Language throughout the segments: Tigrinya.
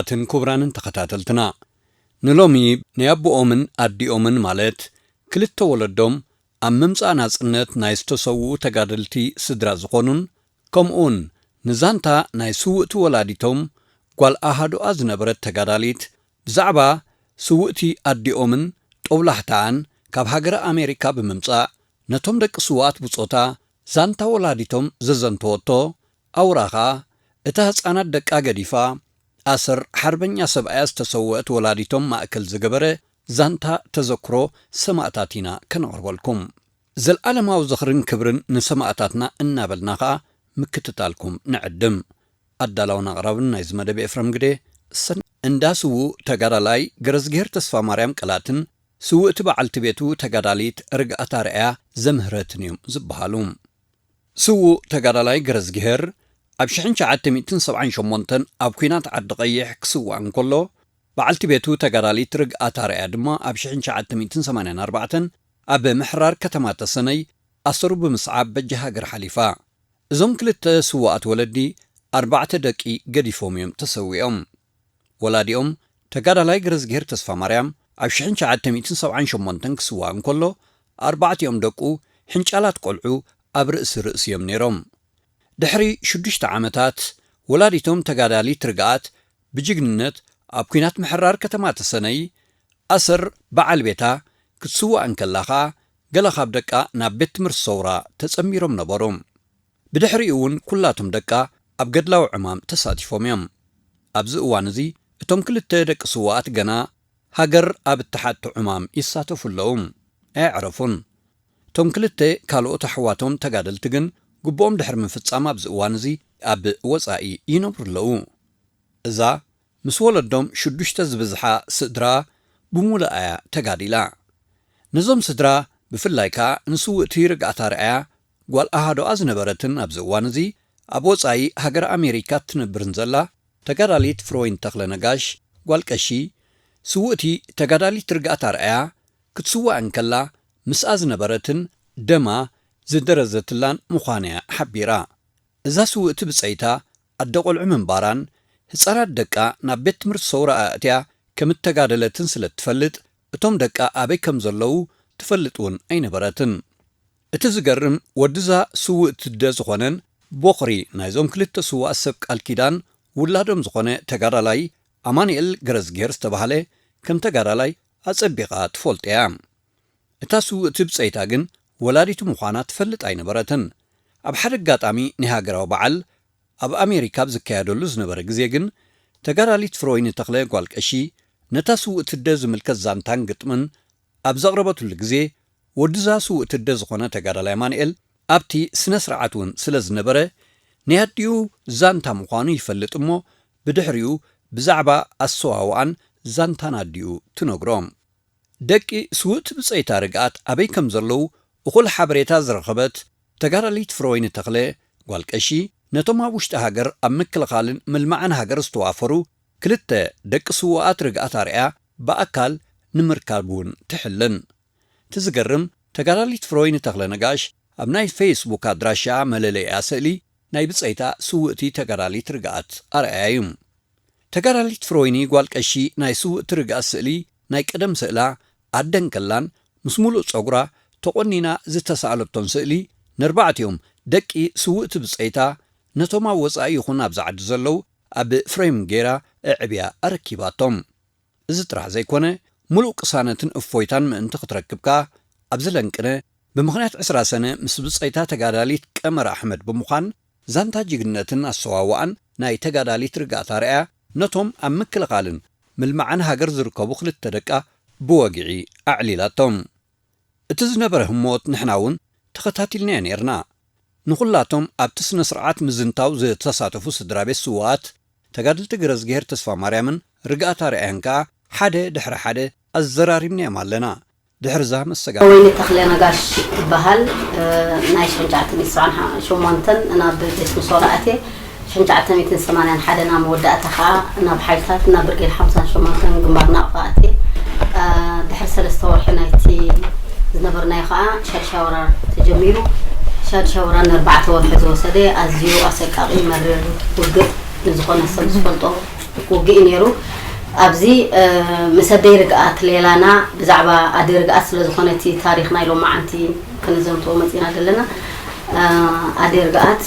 ኣትን ክቡራንን ተኸታተልትና፣ ንሎሚ ናይ ኣቦኦምን ኣዲኦምን ማለት ክልተ ወለዶም ኣብ ምምጻእ ናጽነት ናይ ዝተሰውኡ ተጋደልቲ ስድራ ዝኾኑን፣ ከምኡውን ንዛንታ ናይ ስውእቲ ወላዲቶም ጓል ኣሃዱኣ ዝነበረት ተጋዳሊት ብዛዕባ ስውእቲ ኣዲኦምን ጦብላሕታኣን ካብ ሃገረ ኣሜሪካ ብምምጻእ ነቶም ደቂ ስውኣት ብጾታ ዛንታ ወላዲቶም ዘዘንተወቶ ኣውራ ኸኣ እታ ህጻናት ደቃ ገዲፋ ኣሰር ሓርበኛ ሰብኣያ ዝተሰወአት ወላዲቶም ማእከል ዝገበረ ዛንታ ተዘክሮ ሰማእታት ኢና ከነቕርበልኩም። ዘልኣለማዊ ዝኽርን ክብርን ንሰማእታትና እናበልና ኸኣ ምክትታልኩም ንዕድም። ኣዳላውን ኣቕራብን ናይዚ መደብ ኤፍረም ግዴ፣ ሰን-፣ እንዳ ስዉእ ተጋዳላይ ገረዝግሄር ተስፋ ማርያም ቀላትን ስውእቲ በዓልቲ ቤቱ ተጋዳሊት ርግኣት ኣርኣያ ዘምህረትን እዮም ዝበሃሉ። ስዉእ ተጋዳላይ ገረዝግሄር ኣብ ሽሕን ትሽዓተ ሚእትን ሰብዓን ሸሞንተን ኣብ ኲናት ዓዲ ቀይሕ ክስዋእ እንከሎ፣ በዓልቲ ቤቱ ተጋዳሊት ርግኣት ኣርኣያ ድማ ኣብ ሽሕን ትሽዓተ ሚእትን ሰማንያን ኣርባዕተን ኣብ ምሕራር ከተማ ተሰነይ ኣሰሩ ብምስዓብ በጃ ሃገር ሓሊፋ። እዞም ክልተ ስዉኣት ወለዲ ኣርባዕተ ደቂ ገዲፎም እዮም ተሰዊኦም። ወላዲኦም ተጋዳላይ ገረዝግሄር ተስፋ ማርያም ኣብ ሽሕን ትሽዓተ ሚእትን ሰብዓን ሸሞንተን ክስዋእ እንከሎ፣ ኣርባዕቲኦም ደቁ ሕንጫላት ቆልዑ ኣብ ርእሲ ርእሲ እዮም ነይሮም። ድሕሪ ሽዱሽተ ዓመታት፣ ወላዲቶም ተጋዳሊት ርግኣት ብጅግንነት ኣብ ኲናት ምሕራር ከተማ ተሰነይ ኣሰር በዓል ቤታ ክትስዋእ እንከላ ኸኣ፣ ገለ ካብ ደቃ ናብ ቤት ትምህርቲ ሰውራ ተጸንቢሮም ነበሩ። ብድሕሪኡ እውን ኩላቶም ደቃ ኣብ ገድላዊ ዕማም ተሳቲፎም እዮም። ኣብዚ እዋን እዚ እቶም ክልተ ደቂ ስውኣት ገና ሃገር ኣብ እትሓቱ ዕማም ይሳተፉ ኣለዉ። ኣየዕረፉን። እቶም ክልተ ካልኦት ኣሕዋቶም ተጋደልቲ ግን ግቡኦም ድሕሪ ምፍጻም ኣብዚ እዋን እዚ ኣብ ወጻኢ ይነብሩ ኣለዉ። እዛ ምስ ወለዶም ሽዱሽተ ዝብዝሓ ስድራ ብምሉኣ እያ ተጋዲላ። ነዞም ስድራ ብፍላይ ከኣ ንስውእቲ ርግኣት ኣርኣያ ጓል ኣሃዶኣ ዝነበረትን ኣብዚ እዋን እዚ ኣብ ወጻኢ ሃገር ኣሜሪካ እትነብርን ዘላ ተጋዳሊት ፍሮይን ተኽለ ነጋሽ ጓል ቀሺ፣ ስውእቲ ተጋዳሊት ርግኣት ኣርኣያ ክትስዋእ እንከላ ምስኣ ዝነበረትን ደማ ዝደረዘትላን ምዃና እያ ሓቢራ። እዛ ስውእቲ ብጸይታ ኣደ ቆልዑ ምንባራን ህጻናት ደቃ ናብ ቤት ትምህርቲ ሰውራ ኣእትያ ከም እተጋደለትን ስለ እትፈልጥ፣ እቶም ደቃ ኣበይ ከም ዘለዉ ትፈልጥ እውን ኣይነበረትን። እቲ ዝገርም፣ ወድዛ ስውእቲ ኣደ ዝኾነን ቦኽሪ ናይዞም ክልተ ስውኣት ሰብ ቃል ኪዳን ውላዶም ዝኾነ ተጋዳላይ ኣማኑኤል ገረዝግሄር ዝተባህለ ከም ተጋዳላይ ኣጸቢቓ ትፈልጦ እያ። እታ ስውእቲ ብጸይታ ግን ወላዲቱ ምዃና ትፈልጥ ኣይነበረትን። ኣብ ሓደ ኣጋጣሚ ናይ ሃገራዊ በዓል ኣብ ኣሜሪካ ኣብ ዝካየደሉ ዝነበረ ግዜ ግን፣ ተጋዳሊት ፍሮይኒ ተኽለ ጓል ቀሺ ነታ ስውእቲ ኣደ ዝምልከት ዛንታን ግጥምን ኣብ ዘቕረበትሉ ግዜ፣ ወድዛ ስውእቲ ኣደ ዝኾነ ተጋዳላይ ኣማኑኤል ኣብቲ ስነ ስርዓት እውን ስለ ዝነበረ፣ ናይ ኣዲኡ ዛንታ ምዃኑ ይፈልጥ እሞ፣ ብድሕሪኡ ብዛዕባ ኣሰዋውኣን ዛንታን ኣዲኡ ትነግሮ። ደቂ ስውእቲ ብጸይታ ርግኣት ኣበይ ከም ዘለዉ እኹል ሓበሬታ ዝረኸበት ተጋዳሊት ፍሮይኒ ተኽለ ጓል ቀሺ፣ ነቶም ኣብ ውሽጢ ሃገር ኣብ ምክልኻልን ምልማዕን ሃገር ዝተዋፈሩ ክልተ ደቂ ስውኣት ርግኣት ኣርኣያ ብኣካል ንምርካብ እውን ትሕልን። እቲ ዝገርም፣ ተጋዳሊት ፍሮይኒ ተኽለ ነጋሽ ኣብ ናይ ፌስቡክ ኣድራሻኣ መለለይኣ ስእሊ ናይ ብጸይታ ስውእቲ ተጋዳሊት ርግኣት ኣርኣያ እዩ። ተጋዳሊት ፍሮይኒ ጓል ቀሺ ናይ ስውእቲ ርግኣት ስእሊ ናይ ቀደም ስእላ ኣደ እንከላን ምስ ሙሉእ ጸጉራ ተቖኒና ዝተሳእለቶን ስእሊ ነርባዕቲኦም ደቂ ስውእቲ ብጸይታ ነቶም ኣብ ወጻኢ ይኹን ኣብዚ ዓዲ ዘለዉ ኣብ ፍሬም ገይራ ኣዕብያ ኣረኪባቶም። እዚ ጥራሕ ዘይኮነ፣ ሙሉእ ቅሳነትን እፎይታን ምእንቲ ክትረክብ ከኣ ኣብዚ ለንቅነ ብምኽንያት ዕስራ ሰነ ምስ ብጸይታ ተጋዳሊት ቀመር ኣሕመድ ብምዃን ዛንታ ጅግንነትን ኣሰዋውኣን ናይ ተጋዳሊት ርግኣት ኣርኣያ ነቶም ኣብ ምክልኻልን ምልማዕን ሃገር ዝርከቡ ክልተ ደቃ ብወግዒ ኣዕሊላቶም። እቲ ዝነበረ ህሞት ንሕና እውን ተኸታቲልናዮ ነይርና። ንኹላቶም ኣብቲ ስነ ስርዓት ምዝንታው ዝተሳተፉ ስድራ ቤት ስውኣት ተጋደልቲ ገረዝግሄር ተስፋ ማርያምን ርግኣት ኣርኣያን ከኣ ሓደ ድሕሪ ሓደ ኣዘራሪብናዮም ኣለና። ድሕርዛ መሰጋ ወይኒ ተኽለ ነጋሽ ትበሃል። እ፣ ናይ ሽሕን ትሽዓተ ሚእትን ሰብዓን ሸሞንተን ናብ ቤት ምሶራ ኣትየ። ሽሕን ትሽዓተ ሚእትን ሰማንያን ሓደን ኣብ መወዳእታ ኸዓ ናብ ሓይልታት ናብ ብርጌድ ሓምሳን ሸሞንተን ግንባር ናቕፋ ኣትየ። እ፣ ድሕሪ ሰለስተ ወርሒ ናይቲ ዝነበርናዮ ኸዓ ሻድሻይ ወራር ተጀሚሩ። ሻድሻይ ወራር ንኣርባዕተ ወርሒ ዝወሰደ ኣዝዩ ኣሰቃቒ መሪር ውግእ ንዝኾነ ሰብ ዝፈልጦ ውግእ እዩ ነይሩ። ኣብዚ ምስ ኣደይ ርግኣት ሌላና ብዛዕባ ኣደይ ርግኣት ስለ ዝኾነ እቲ ታሪኽ ናይ ሎማዓንቲ ክንዘንትዎ መፂና ዘለና። ኣደይ ርግኣት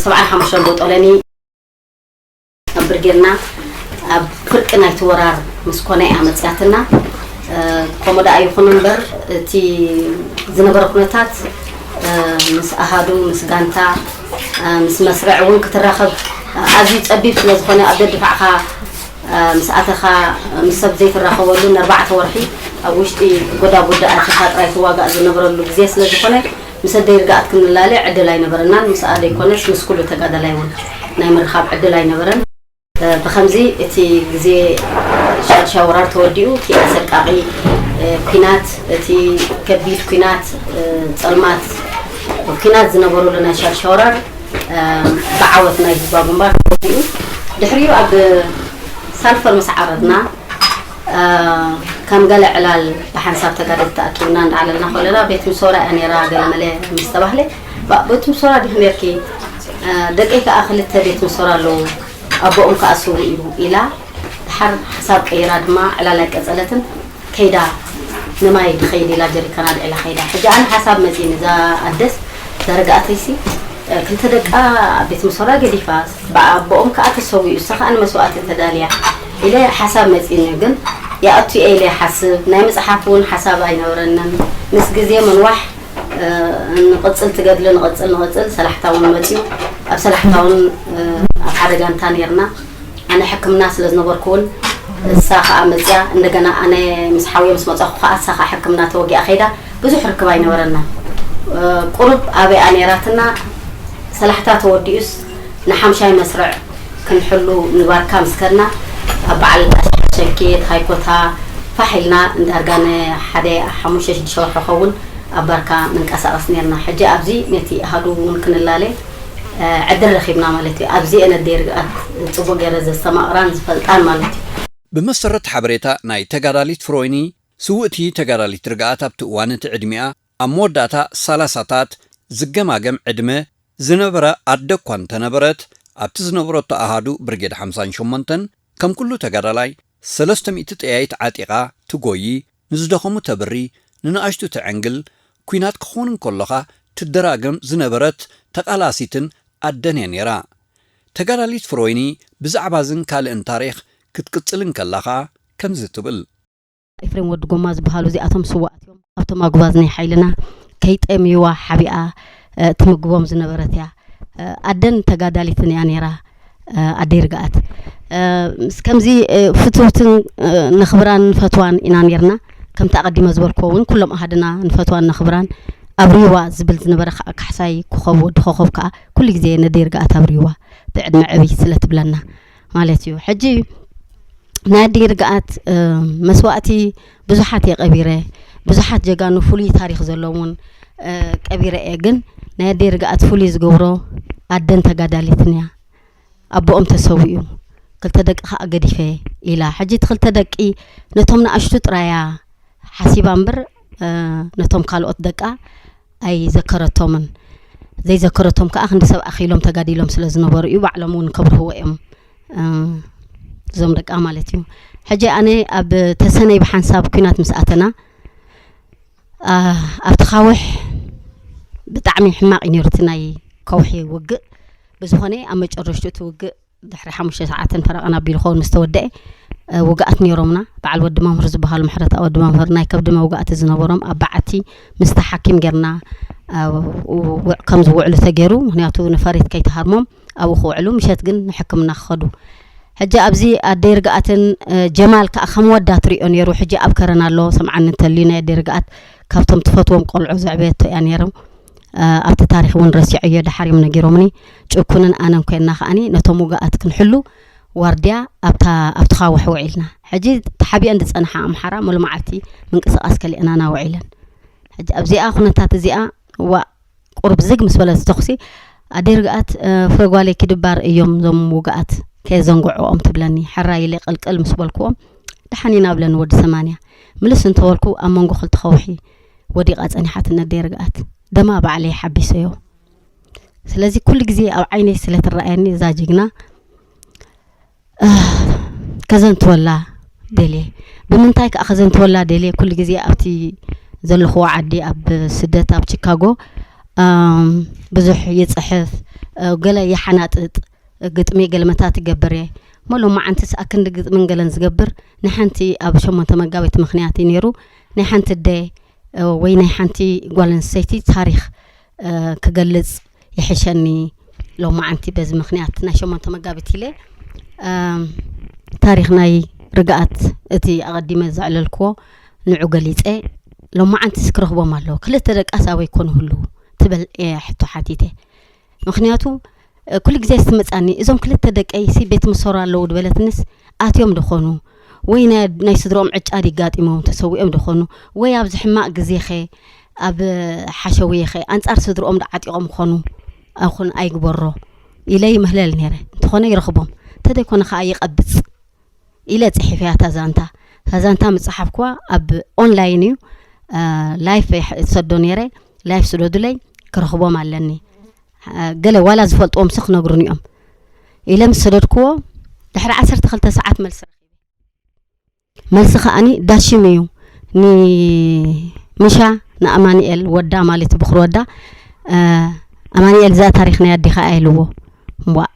ሰብዓን ሓሙሽተን ቦጦለኒ ኣብ ብርጌድና ኣብ ፍርቂ ናይቲ ወራር ምስ ኮነ እያ መፅያትና። ከምኡ ደኣ ይኹን እምበር እቲ ዝነበረ ኩነታት ምስ ኣሃዱ፣ ምስ ጋንታ፣ ምስ መስርዕ እውን ክትራኸብ ኣዝዩ ጸቢብ ስለ ዝኾነ ኣብ ደድፋዕኻ ምስ ኣተኻ ምስ ሰብ ዘይትራኸበሉ ንኣርባዕተ ወርሒ ኣብ ውሽጢ ጎዳጉዳ ኣቲኻ ጥራይ ትዋጋእ ዝነበረሉ ግዜ ስለ ዝኾነ ምስ ኣደይ ርግኣት ክንላለ ዕድል ኣይነበረናን። ምስኣ ዘይኮነስ ምስ ኩሉ ተጋዳላይ እውን ናይ ምርኻብ ዕድል ኣይነበረን። ብኸምዚ እቲ ግዜ ሻድሻይ ወራር ተወዲኡ፣ እቲ ኣሰቃቒ ኲናት፣ እቲ ከቢድ ኲናት፣ ጸልማት ኲናት ዝነበረሉ ናይ ሻድሻይ ወራር ብዓወት ናይ ህዝባዊ ግንባር ተወዲኡ። ድሕሪኡ ኣብ ሳልፈር ምስ ዓረድና፣ ከም ገለ ዕላል ብሓንሳብ ተጋደልቲ ተኣኪብና እንዳዓለልና ከለና፣ ቤት ምሶራ እያ ነይራ፣ ገለመለ ምስ ተባህለ፣ ባ-፣ ቤት ምሶራ ዲኺ ነርኪ? ደቀይ ከኣ ክልተ ቤት ምሶራ ኣለዉ፣ ኣቦኦም ከኣ ስዉእ እዩ ኢላ፣ ድሓር ሓሳብ ቀይራ ድማ ዕላል ኣይቀጸለትን፣ ከይዳ ንማይ ድኸይድ ኢላ ጀሪካን ኣልዒላ ከይዳ። ሕጂ ኣነ ሓሳብ መጺኒ፣ እዛ ኣደስ፣ እዛ ርግኣተይሲ፣ ክልተ ደቃ ቤት ምሶራ ገዲፋ፣ ኣቦኦም ከኣ ተሰዊኡ፣ እሳ ከኣ ንመስዋእቲ ተዳልያ ኢለ ሓሳብ መጺኒ። ግን ይኣቱ እየ ኢለ ይሓስብ፣ ናይ ምጽሓፍ እውን ሓሳብ ኣይነበረንን። ምስ ግዜ ምንዋሕ፣ ንቕጽል ትገድሊ፣ ንቕጽል፣ ንቕጽል፣ ሰላሕታ እውን መጺኡ። ኣብ ሰላሕታ እውን ኣብ ሓደ ጋንታ ነይርና። ኣነ ሕክምና ስለ ዝነበርኩ እውን እሳ ከኣ መጽያ፣ እንደገና ኣነ ምስ ሓውየ ምስ መጻኹ ከኣ እሳ ከኣ ሕክምና ተወጊኣ ከይዳ። ብዙሕ ርክብ ኣይነበረናን። ቁሩብ ኣበይኣ ነይራትና፣ ሰላሕታ ተወዲኡስ ንሓምሻይ መስርዕ ክንሕሉ ንባርካ ምስ ከድና፣ ኣብ በዓል ኣሽሓት ሸንኬት፣ ሃይኮታ ፋሕ ኢልና፣ ንዳርጋ ንሓደ ሓሙሽተ ሽዱሽተ ወርሒ ክኸውን ኣብ ባርካ ንንቀሳቐስ ነይርና። ሕጂ ኣብዚ ነቲ ኣሃዱ እውን ክንላለ ዕድል ረኺብና ማለት እዩ። ኣብዚ እየን ኣደይ ርግኣት ጽቡቕ ገይረ ዘስተማቕራን ዝፈልጣን ማለት እዩ። ብመሰረት ሓበሬታ ናይ ተጋዳሊት ፍሮይኒ፣ ስውእቲ ተጋዳሊት ርግኣት ኣብቲ እዋን እቲ ዕድሚኣ ኣብ መወዳእታ ሰላሳታት ዝገማገም ዕድመ ዝነበራ ኣደ እኳ እንተነበረት፣ ኣብቲ ዝነበረቶ ኣሃዱ ብርጌድ ሓምሳን ሸሞንተን ከም ኩሉ ተጋዳላይ ሰለስተ ሚእቲ ጠያይት ዓጢቓ ትጎዪ፣ ንዝደኸሙ ተብሪ፣ ንንኣሽቱ ተዕንግል፣ ኲናት ክኾን እንከሎ ኸኣ ትደራገም ዝነበረት ተቓላሲትን ኣደን እያ ነይራ። ተጋዳሊት ፍሮይኒ ብዛዕባ እዝን ካልእን ታሪኽ ክትቅጽል እንከላ ኸኣ ከምዚ ትብል። ኤፍሬም ወዲ ጎማ ዝበሃሉ እዚኣቶም ስዋኣት እዮም። ኣብቶም ኣጉባዝ ናይ ሓይልና ከይጠምይዋ ሓቢኣ፣ እ፣ ትምግቦም ዝነበረት እያ። እ፣ ኣደን ተጋዳሊትን እያ ነይራ፣ እ፣ ኣደይ ርግኣት። እ፣ ምስ ከምዚ፣ እ፣ ፍትውትን፣ እ፣ ነኽብራን ንፈትዋን ኢና ነይርና። ከምቲ ኣቐዲመ ዝበልክዎ እውን ኩሎም ኣሃድና ንፈትዋን ነኽብራን። ኣብርይዋ ዝብል ዝነበረ ከዓ ካሕሳይ ኮኸብ ወዲ ኮኸብ ከዓ ኩሉ ግዜ ነደይ ርግኣት ኣብርይዋ ብዕድመ ዕብይ ስለ ትብለና ማለት እዩ። ሕጂ ናይ ኣደይ ርግኣት፣ እ፣ መስዋእቲ ብዙሓት እየ ቀቢረ፣ ብዙሓት ጀጋኑ ፍሉይ ታሪኽ ዘለዎም እውን፣ እ፣ ቀቢረ እየ። ግን ናይ ኣደይ ርግኣት ፍሉይ ዝገብሮ ኣደን ተጋዳሊትን እያ። ኣቦኦም ተሰዊኡ፣ ክልተ ደቂ ከኣ ገዲፈ ኢላ። ሕጂ እቲ ክልተ ደቂ ነቶም ንኣሽቱ ጥራያ ሓሲባ እምበር፣ እ፣ ነቶም ካልኦት ደቃ ኣይዘከረቶምን። ዘይዘከረቶም ከኣ ክንዲ ሰብ ኣኺሎም ተጋዲሎም ስለ ዝነበሩ እዩ፣ ባዕሎም እውን ከብርህዎ እዮም፣ እ፣ እዞም ደቃ ማለት እዩ። ሕጂ ኣነ ኣብ ተሰነይ ብሓንሳብ ኲናት ምስ ኣተና፣ ኣ፣ ኣብቲ ካውሕ ብጣዕሚ ሕማቕ እዩ ነይሩ እቲ ናይ ከውሒ ውግእ። ብዝኾነ ኣብ መጨረሽቱ እቲ ውግእ ድሕሪ ሓሙሽተ ሰዓትን ፈረቓን ኣቢሉ ክኸውን ምስ ተወደአ፣ እ፣ ውግኣት ነይሮምና። በዓል ወዲ መምህር ዝበሃሉ፣ ምሕረተኣብ ወዲ መምህር፣ ናይ ከብዲ መውጋእቲ ዝነበሮም፣ ኣብ በዓቲ ምስቲ ሓኪም ጌርና፣ እ፣ ው-፣ ከም ዝውዕሉ ተገይሩ። ምኽንያቱ ንፈሪት ከይትሃርሞም ኣብኡ ክውዕሉ፣ ምሸት ግን ንሕክምና ክኸዱ። ሕጂ ኣብዚ ኣደይ ርግኣትን፣ እ፣ ጀማል ከኣ ከም ወዳ ትሪኦ ነይሩ። ሕጂ ኣብ ከረን ኣሎ፣ ሰምዓኒ እንተልዩ ናይ ኣደይ ርግኣት ካብቶም ትፈትዎም ቆልዑ ዘዕበየቶ እያ ነይሩ። እ፣ ኣብቲ ታሪኽ እውን ረሲዐዮ፣ ደሓር እዮም ነጊሮምኒ። ጭኩንን ኣነን ኮይንና ከኣኒ ነቶም ውግኣት ክንሕሉ ዋርድያ ኣብታ፣ ኣብቲ ካውሕ ውዒልና። ሕጂ ተሓቢአን ዝጸንሓ ኣምሓራ ሙሉ መዓልቲ ምንቅስቓስ ከሊአናና ውዒለን። ሕጂ ኣብዚኣ ኩነታት እዚኣ፣ ዋእ፣ ቁሩብ ዝግ ምስ በለት ተኹሲ፣ ኣደይ ርግኣት፣ እ፣ ፍረ ጓለይ ክድባር እዮም እዞም ውግኣት፣ ከየዘንግዕኦም ትብለኒ። ሕራይ ኢለ ቅልቅል ምስ በልክዎም፣ ደሓን ኢና ብለኒ ወዲ ሰማንያ። ምልስ እንተበልኩ፣ ኣብ መንጎ ክልተ ከውሒ ወዲቓ ጸኒሓትኒ ኣደይ ርግኣት። ደማ ባዕለይ ሓቢሰዮ። ስለዚ ኩሉ ግዜ ኣብ ዓይነይ ስለ ትረኣየኒ እዛ ጅግና፣ ከዘንትወላ ደልየ። ብምንታይ ከዓ ከዘንትወላ ደልየ? ኩሉ ግዜ ኣብቲ ዘለኽዎ ዓዲ፣ ኣብ ስደት፣ ኣብ ቺካጎ፣ ኣም፣ ብዙሕ ይፅሕፍ፣ እ፣ ገለ ይሓናጥጥ፣ ግጥሚ ገለመታት ይገብር እየ። እሞ ሎማዓንትስ ኣክንዲ ግጥምን ገለን ዝገብር፣ ንሓንቲ ኣብ ሸሞንተ መጋቢት ምኽንያት እዩ ነይሩ፣ ናይ ሓንቲ ኣደ፣ እ፣ ወይ ናይ ሓንቲ ጓል ኣንስተይቲ ታሪኽ፣ እ፣ ክገልጽ ይሕሸኒ። ሎማዓንቲ በዚ ምኽንያት ናይ ሸሞንተ መጋቢት ኢለ፣ ኣም፣ ታሪኽ ናይ ርግኣት፣ እቲ ኣቐዲመ ዘዕለልክዎ፣ ንዑ ገሊጸ። ሎማዓንትስ ክረኽቦም ኣለዎ፣ ክልተ ደቃስ ኣበይ ኮን ይህልዉ ትብል እየ ሕቶ ሓቲተ። ምኽንያቱ፣ እ፣ ኩሉ ግዜ ትመጻኒ፣ እዞም ክልተ ደቀይሲ ቤት ምሶር ኣለዉ ድበለትንስ፣ ኣትዮም ድኾኑ? ወይ ናይ፣ ናይ ስድሮኦም ዕጫ ዲጋጢሞም ተሰዊኦም ድኾኑ? ወይ ኣብዚ ሕማቕ ግዜኸ፣ ኣብ ሓሸውየኸ፣ ኣንጻር ስድሮኦም ዶ ዓጢቖም ኾኑ? ኣኹን ኣይግበሮ ኢለ ይምህለል ነይረ። እንተኾነ ይረኽቦም። እንተደይኮነ ኸኣ ይቐብጽ ኢለ ጽሒፈያ እታ ዛንታ። እታ ዛንታ ምጽሓፍኩዋ ኣብ ኦንላይን እዩ። እ፣ ላይፍ ይሕ-፣ እሰዶ ነይረ። ላይፍ ስደዱለይ፣ ክረኽቦም ኣለኒ። እ፣ ገለ ዋላ ዝፈልጥዎም ሲ ክነግሩኒ እዮም ኢለ ምስ ሰደድኩዎ፣ ድሕሪ ዓሰርተ ክልተ ሰዓት መልሲ ረኺበ። መልሲ ከኣኒ ዳሽም እዩ። ንሚሻ፣ ንኣማኑኤል ወዳ ማለት ብኽሪ ወዳ፣ እ፣ ኣማኑኤል፣ እዛ ታሪኽ ናይ ኣዴኻ እያ ኢልዎ። እምቧእ፣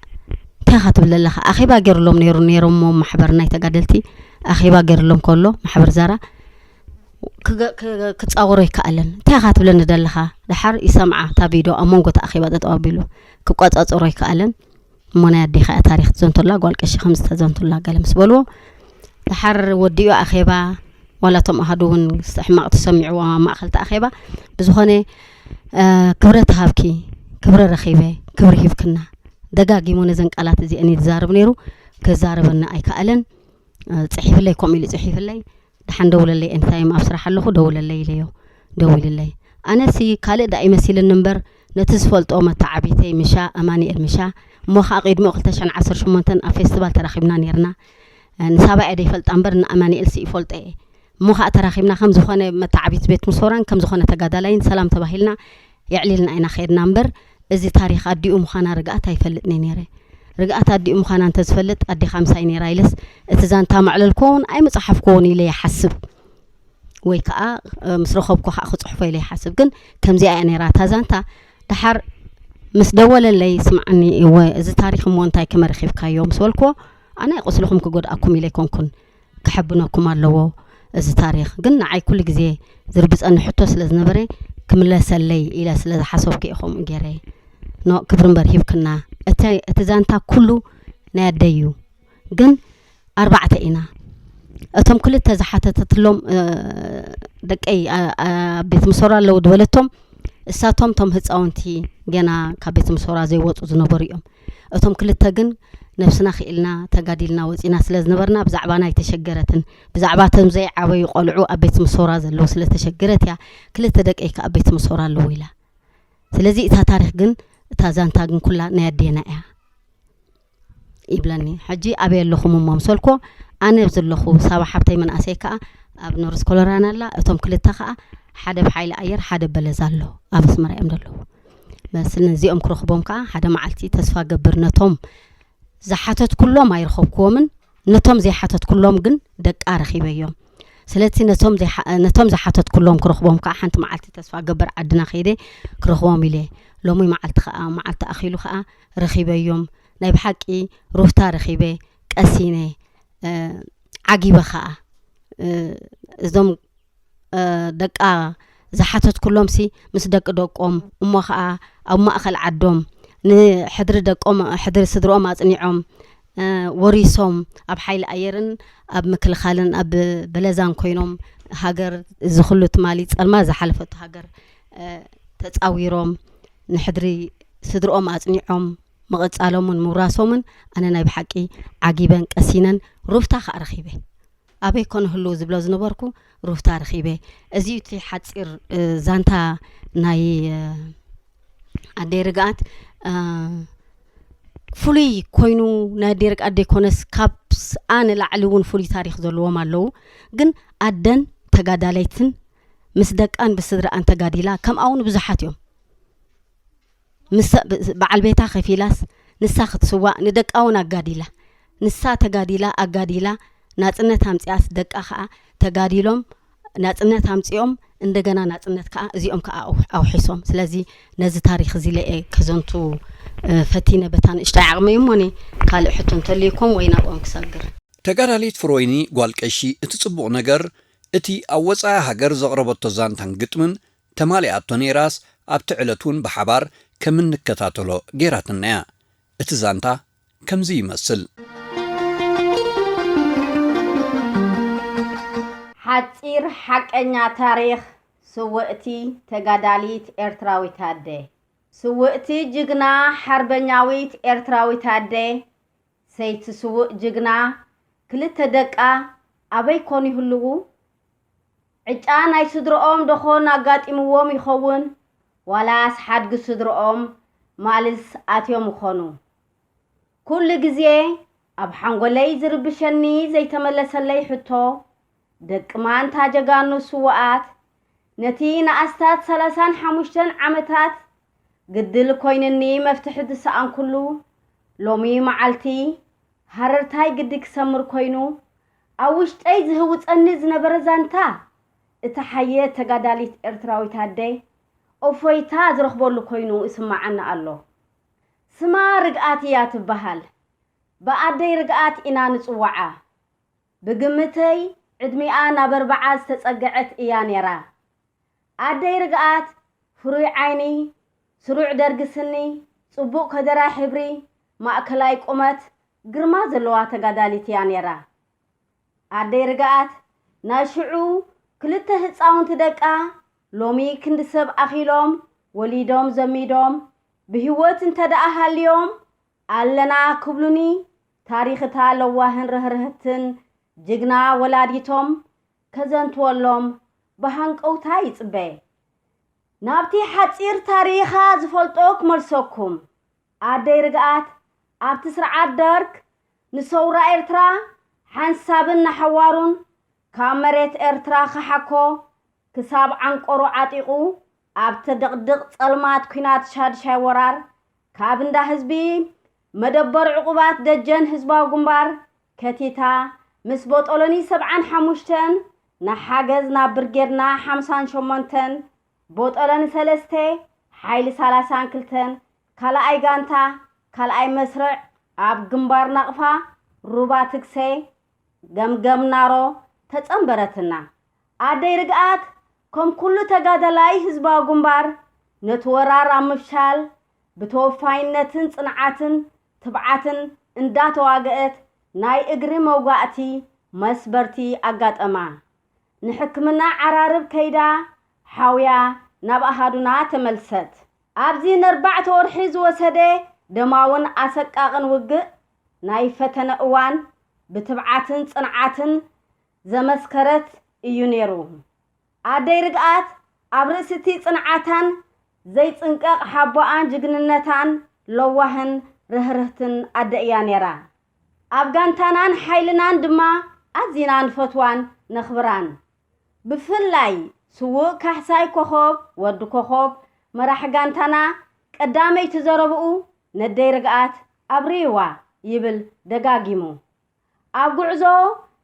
እንታይ ኢኻ ትብል ዘለኻ? ኣኼባ ገይሩሎም ነይሩ፣ ነይሮሞ ማሕበር ናይ ተጋደልቲ ኣኼባ ገይሩሎም ከሎ፣ ማሕበር ዛራ ክገ-፣ ክ-፣ ክጻወሮ ኣይከኣለን። እንታይ ኢኻ ትብለኒ ዘለኻ? ደሓር ይሰምዓ እታ ቪድዮ ኣብ መንጎ እቲ ኣኼባ ጠጠው ኣቢሉ ክቆጻጸሮ ኣይከኣለን። እሞ ናይ ኣዴኻ እያ ታሪኽ ትዘንቱላ፣ ጓል ቀሺ ከም ዝተዘንቱላ ገለ ምስ በልዎ፣ ደሓር ወዲኡ ኣኼባ፣ ዋላ እቶም ኣሃዱ እውን ሕማቕ ተሰሚዕዎም ኣብ ማእኸል እቲ ኣኼባ። ብዝኾነ፣ እ፣ ክብረት ሃብኪ፣ ክብሪ ረኺበ፣ ክብሪ ሂብክና። ደጋጊሙ ነዘን ቃላት እዚአን እዩ ዝዛረብ ነይሩ፣ ክዛረበኒ ኣይከኣለን። እ፣ ጽሒፍለይ፣ ከምኡ ኢሉ ጽሒፍለይ። ደሓን ደውለለይ፣ ኤኒታይም ኣብ ስራሕ ኣለኹ፣ ደውለለይ ኢለዮ። ደዊልለይ። ኣነሲ ካልእ ደኣ ይመሲልኒ እምበር፣ ነቲ ዝፈልጦ መተዓቢተይ ምሻ፣ ኣማኑኤል ምሻ፣ እሞ ኸኣ ቅድሚኡ ክልተ ሽሕን ዓሰርተ ሸሞንተን ኣብ ፌስቲቫል ተራኺብና ነይርና። እ፣ ንሳባ እየ ደይፈልጣ እምበር፣ ንኣማኑኤልሲ ይፈልጦ እየ። እሞ ኸኣ ተራኺብና ከም ዝኾነ መተዓቢት ቤት ምሶራን ከም ዝኾነ ተጋዳላይን ሰላም ተባሂልና የዕሊልና ኢና ኸይድና እምበር፣ እዚ ታሪኽ ኣዲኡ ምዃና ርግኣት ኣይፈልጥን እየ ነይረ። ርግኣት ኣዲኡ ምዃና እንተዝፈልጥ፣ ኣዴኻ ምሳይ ነይራ ኢለስ፣ እቲ ዛንታ መዕለልክዎ እውን ኣይምጸሓፍክዎ እውን ኢለ ይሓስብ። ወይ ከኣ፣ እ፣ ምስ ረኸብኩ ከኣ ክጽሕፎ ኢለ ይሓስብ። ግን ከምዚኣ እያ ነይራ እታ ዛንታ። ደሓር ምስ ደወለለይ፣ "ስምዓኒ፣ እወ፣ እዚ ታሪኽ እሞ እንታይ ከመይ ረኺብካዮ?" ምስ በልክዎ፣ ኣነ ቁስልኹም ክጎድኣኩም ኢለ ኣይኮንኩን፣ ክሕብነኩም ኣለዎ እዚ ታሪኽ። ግን ንዓይ ኩሉ ግዜ ዝርብጸኒ ሕቶ ስለ ዝነበረ፣ ክምለሰለይ ኢለ ስለ ዝሓሰብኩ እየ ከምኡ ገይረ። ኖ፣ ክብሪ እምበር ሂብክና። እቲ፣ እቲ ዛንታ ኩሉ ናይ ኣደይ እዩ። ግን ኣርባዕተ ኢና። እቶም ክልተ ዝሓተተትሎም፣ እ፣ ደቀይ፣ ኣ-፣ ኣብ ቤት ምሶራ ኣለዉ ዝበለቶም፣ እሳቶም እቶም ህፃውንቲ ገና ካብ ቤት ምሶራ ዘይወፁ ዝነበሩ እዮም። እቶም ክልተ ግን ነብስና ክኢልና ተጋዲልና ወፂና ስለ ዝነበርና ብዛዕባና ኣይተሸገረትን። ብዛዕባ እቶም ዘይዓበዩ ቆልዑ ኣብ ቤት ምሶራ ዘለዉ ስለ ተሸገረት እያ ክልተ ደቀይ ከኣ ኣብ ቤት ምሶራ ኣለዉ ኢላ። ስለዚ እታ ታሪኽ ግን፣ እታ ዛንታ ግን ኩላ ናይ ኣዴና እያ ይብለኒ። ሕጂ ኣበይ ኣለኹም እሞ ምስ በልክዎ፣ ኣነ ኣብዚ ኣለኹ፣ ሳባ ሓብተይ መንእሰይ ከኣ ኣብ ኖርዝ ኮሎራን ኣላ፣ እቶም ክልተ ከኣ ሓደ ብሓይሊ ኣየር፣ ሓደ በለዛ ኣሎ፣ ኣብ ኣስመራ እዮም ዘለዉ። በስ ነዚኦም ክረኽቦም ከኣ ሓደ መዓልቲ ተስፋ ገብር፣ ነቶም ዝሓተትኩሎም ኣይረኸብክዎምን፣ ነቶም ዘይሓተትኩሎም ግን ደቃ ረኺበዮም። ስለቲ ነቶም ዘይሓ-፣ ነቶም ዝሓተትኩሎም ክረኽቦም ከኣ ሓንቲ መዓልቲ ተስፋ ገብር ዓድና ከይደ ክረኽቦም ኢለ። ሎሚ መዓልቲ ከኣ፣ መዓልቲ ኣኺሉ ከኣ ረኺበዮም። ናይ ብሓቂ ሩፍታ ረኺበ፣ ቀሲነ፣ እ፣ ዓጊበ ከኣ። እ፣ እዞም፣ እ፣ ደቃ ዝሓተትኩሎምሲ ምስ ደቂ ደቆም፣ እሞ ከኣ ኣብ ማእኸል ዓዶም ንሕድሪ ደቆም፣ ሕድሪ ስድርኦም ኣጽኒዖም፣ እ፣ ወሪሶም ኣብ ሓይሊ ኣየርን ኣብ ምክልኻልን ኣብ በለዛን ኮይኖም ሃገር እዚ ኩሉ ትማሊ ጸልማት ዝሓለፈቶ ሃገር፣ እ፣ ተጻዊሮም ንሕድሪ ስድርኦም ኣጽኒዖም ምቕጻሎምን ምውራሶምን ኣነ ናይ ብሓቂ ዓጊበን ቀሲነን ሩፍታ ከኣ ረኺበ። ኣበይ ኮነ ህልው ዝብሎ ዝነበርኩ ሩፍታ ረኺበ። እዚ እዩ እቲ ሓጺር፣ እ፣ ዛንታ ናይ፣ እ፣ ኣደይ ርግኣት። እ፣ ፍሉይ ኮይኑ ናይ ኣደይ ርግኣት ዘይኮነስ ካብ ስኣ ንላዕሊ እውን ፍሉይ ታሪኽ ዘለዎም ኣለዉ። ግን ኣደን ተጋዳለይትን ምስ ደቃን ብስድራኣን ተጋዲላ ከምኣ እውን ብዙሓት እዮም። ምስ በዓል ቤታ ከፊላስ ንሳ ክትስዋእ ንደቃ እውን ኣጋዲላ። ንሳ ተጋዲላ ኣጋዲላ ናጽነት ኣምጺኣስ ደቃ ከኣ ተጋዲሎም ናጽነት ኣምጺኦም እንደገና ናጽነት ከኣ እዚኦም ከኣ ኣው- ኣውሒሶም። ስለዚ ነዚ ታሪኽ እዚ ለኤ ከዘንቱ እ፣ ፈቲነ በታ ንእሽተይ ዓቕመይ እሞኒ ካልእ ሕቶ እንተልይኩም ወይ ናብኦም ክሰግር። ተጋዳሊት ፍሮይኒ ጓል ቀሺ፣ እቲ ጽቡቕ ነገር እቲ ኣብ ወጻኢ ሃገር ዘቕረበቶ ዛንታን ግጥምን ተማሊኣቶ ነይራስ ኣብቲ ዕለት እውን ብሓባር ከም እንከታተሎ ገይራትና እያ። እቲ ዛንታ ከምዚ ይመስል። ሓጺር ሓቀኛ ታሪኽ ስውእቲ ተጋዳሊት ኤርትራዊት ኣደ። ስውእቲ ጅግና ሓርበኛዊት ኤርትራዊት ኣደ፣ ሰይቲ ስዉእ ጅግና፣ ክልተ ደቃ ኣበይ ኮን ይህልዉ? ዕጫ ናይ ስድርኦም ደኾን ኣጋጢምዎም ይኸውን? ዋላስ ሓድጊ ስድርኦም ማልስ ኣትዮም ይኾኑ? ኩሉ ግዜ ኣብ ሓንጎለይ ዝርብሸኒ ዘይተመለሰለይ ሕቶ፣ ደቂ ማንታ ጀጋኑ ስዉኣት፣ ነቲ ንኣስታት ሰላሳን ሓሙሽተን ዓመታት ግድል ኮይንኒ መፍትሒ ዝሰኣንኩሉ ሎሚ መዓልቲ፣ ሃረርታይ ግዲ ክሰምር ኮይኑ፣ ኣብ ውሽጠይ ዝህውጸኒ ዝነበረ ዛንታ፣ እታ ሓየት ተጋዳሊት ኤርትራዊት ኣደይ፣ እፎይታ ዝረኽበሉ ኮይኑ ይስምዓኒ ኣሎ። ስማ ርግኣት እያ ትበሃል። ብኣደይ ርግኣት ኢና ንጽውዓ። ብግምተይ ዕድሚኣ ናብ ኣርብዓ ዝተጸግዐት እያ ነይራ። ኣደይ ርግኣት ፍሩይ ዓይኒ፣ ስሩዕ ደርጊ ስኒ፣ ጽቡቕ ከደራይ ሕብሪ፣ ማእከላይ ቁመት፣ ግርማ ዘለዋ ተጋዳሊት እያ ነይራ። ኣደይ ርግኣት ናይ ሽዑ ክልተ ህጻውንቲ ደቃ ሎሚ ክንዲ ሰብ ኣኺሎም፣ ወሊዶም ዘሚዶም፣ ብህይወት እንተ ደኣ ሃልዮም ኣለና ክብሉኒ፣ ታሪኽ እታ ለዋህን ርህርህትን ጅግና ወላዲቶም ከዘንትወሎም ብሃንቀውታ ይጽበ። ናብቲ ሓጺር ታሪኻ ዝፈልጦ ክመልሰኩም። ኣደይ ርግኣት ኣብቲ ስርዓት ደርግ ንሰውራ ኤርትራ ሓንሳብን ንሓዋሩን ካብ መሬት ኤርትራ ክሓኮ ክሳብ ዓንቆሮ ዓጢቑ ኣብቲ ድቕድቕ ጸልማት ኲናት ሻድሻይ ወራር ካብ እንዳ ህዝቢ መደበር ዕቑባት ደጀን ህዝባዊ ግንባር ከቲታ ምስ ቦጦሎኒ ሰብዓን ሓሙሽተን ንሓገዝ ናብ ብርጌድና ሓምሳን ሸሞንተን ቦጦሎኒ ሰለስተ ሓይሊ ሰላሳን ክልተን ካልኣይ ጋንታ ካልኣይ መስርዕ ኣብ ግንባር ናቕፋ ሩባ ትግሰ ገምገም ናሮ ተጸንበረትና። ኣደይ ርግኣት ከም ኩሉ ተጋዳላይ ህዝባዊ ግንባር ነቲ ወራር ኣብ ምፍሻል ብተወፋይነትን ጽንዓትን ትብዓትን እንዳተዋገአት ናይ እግሪ መውጋእቲ መስበርቲ ኣጋጠማ። ንሕክምና ዓራርብ ከይዳ ሓውያ ናብ ኣሃዱና ተመልሰት። ኣብዚ ነርባዕተ ወርሒ ዝወሰደ ደማውን ኣሰቃቕን ውግእ ናይ ፈተነ እዋን ብትብዓትን ጽንዓትን ዘመስከረት እዩ ነይሩ። ኣደይ ርግኣት ኣብ ርእሲ እቲ ጽንዓታን ዘይጽንቀቕ ሓቦኣን ጅግንነታን ለዋህን ርህርህትን ኣደ እያ ነይራ። ኣብ ጋንታናን ሓይልናን ድማ ኣዚና ንፈትዋን ነኽብራን። ብፍላይ ስዉእ ካሕሳይ ኮኾብ፣ ወዲ ኮኾብ፣ መራሒ ጋንታና ቀዳመይቲ ዘረብኡ ነደይ ርግኣት ኣብርይዋ ይብል ደጋጊሙ። ኣብ ጉዕዞ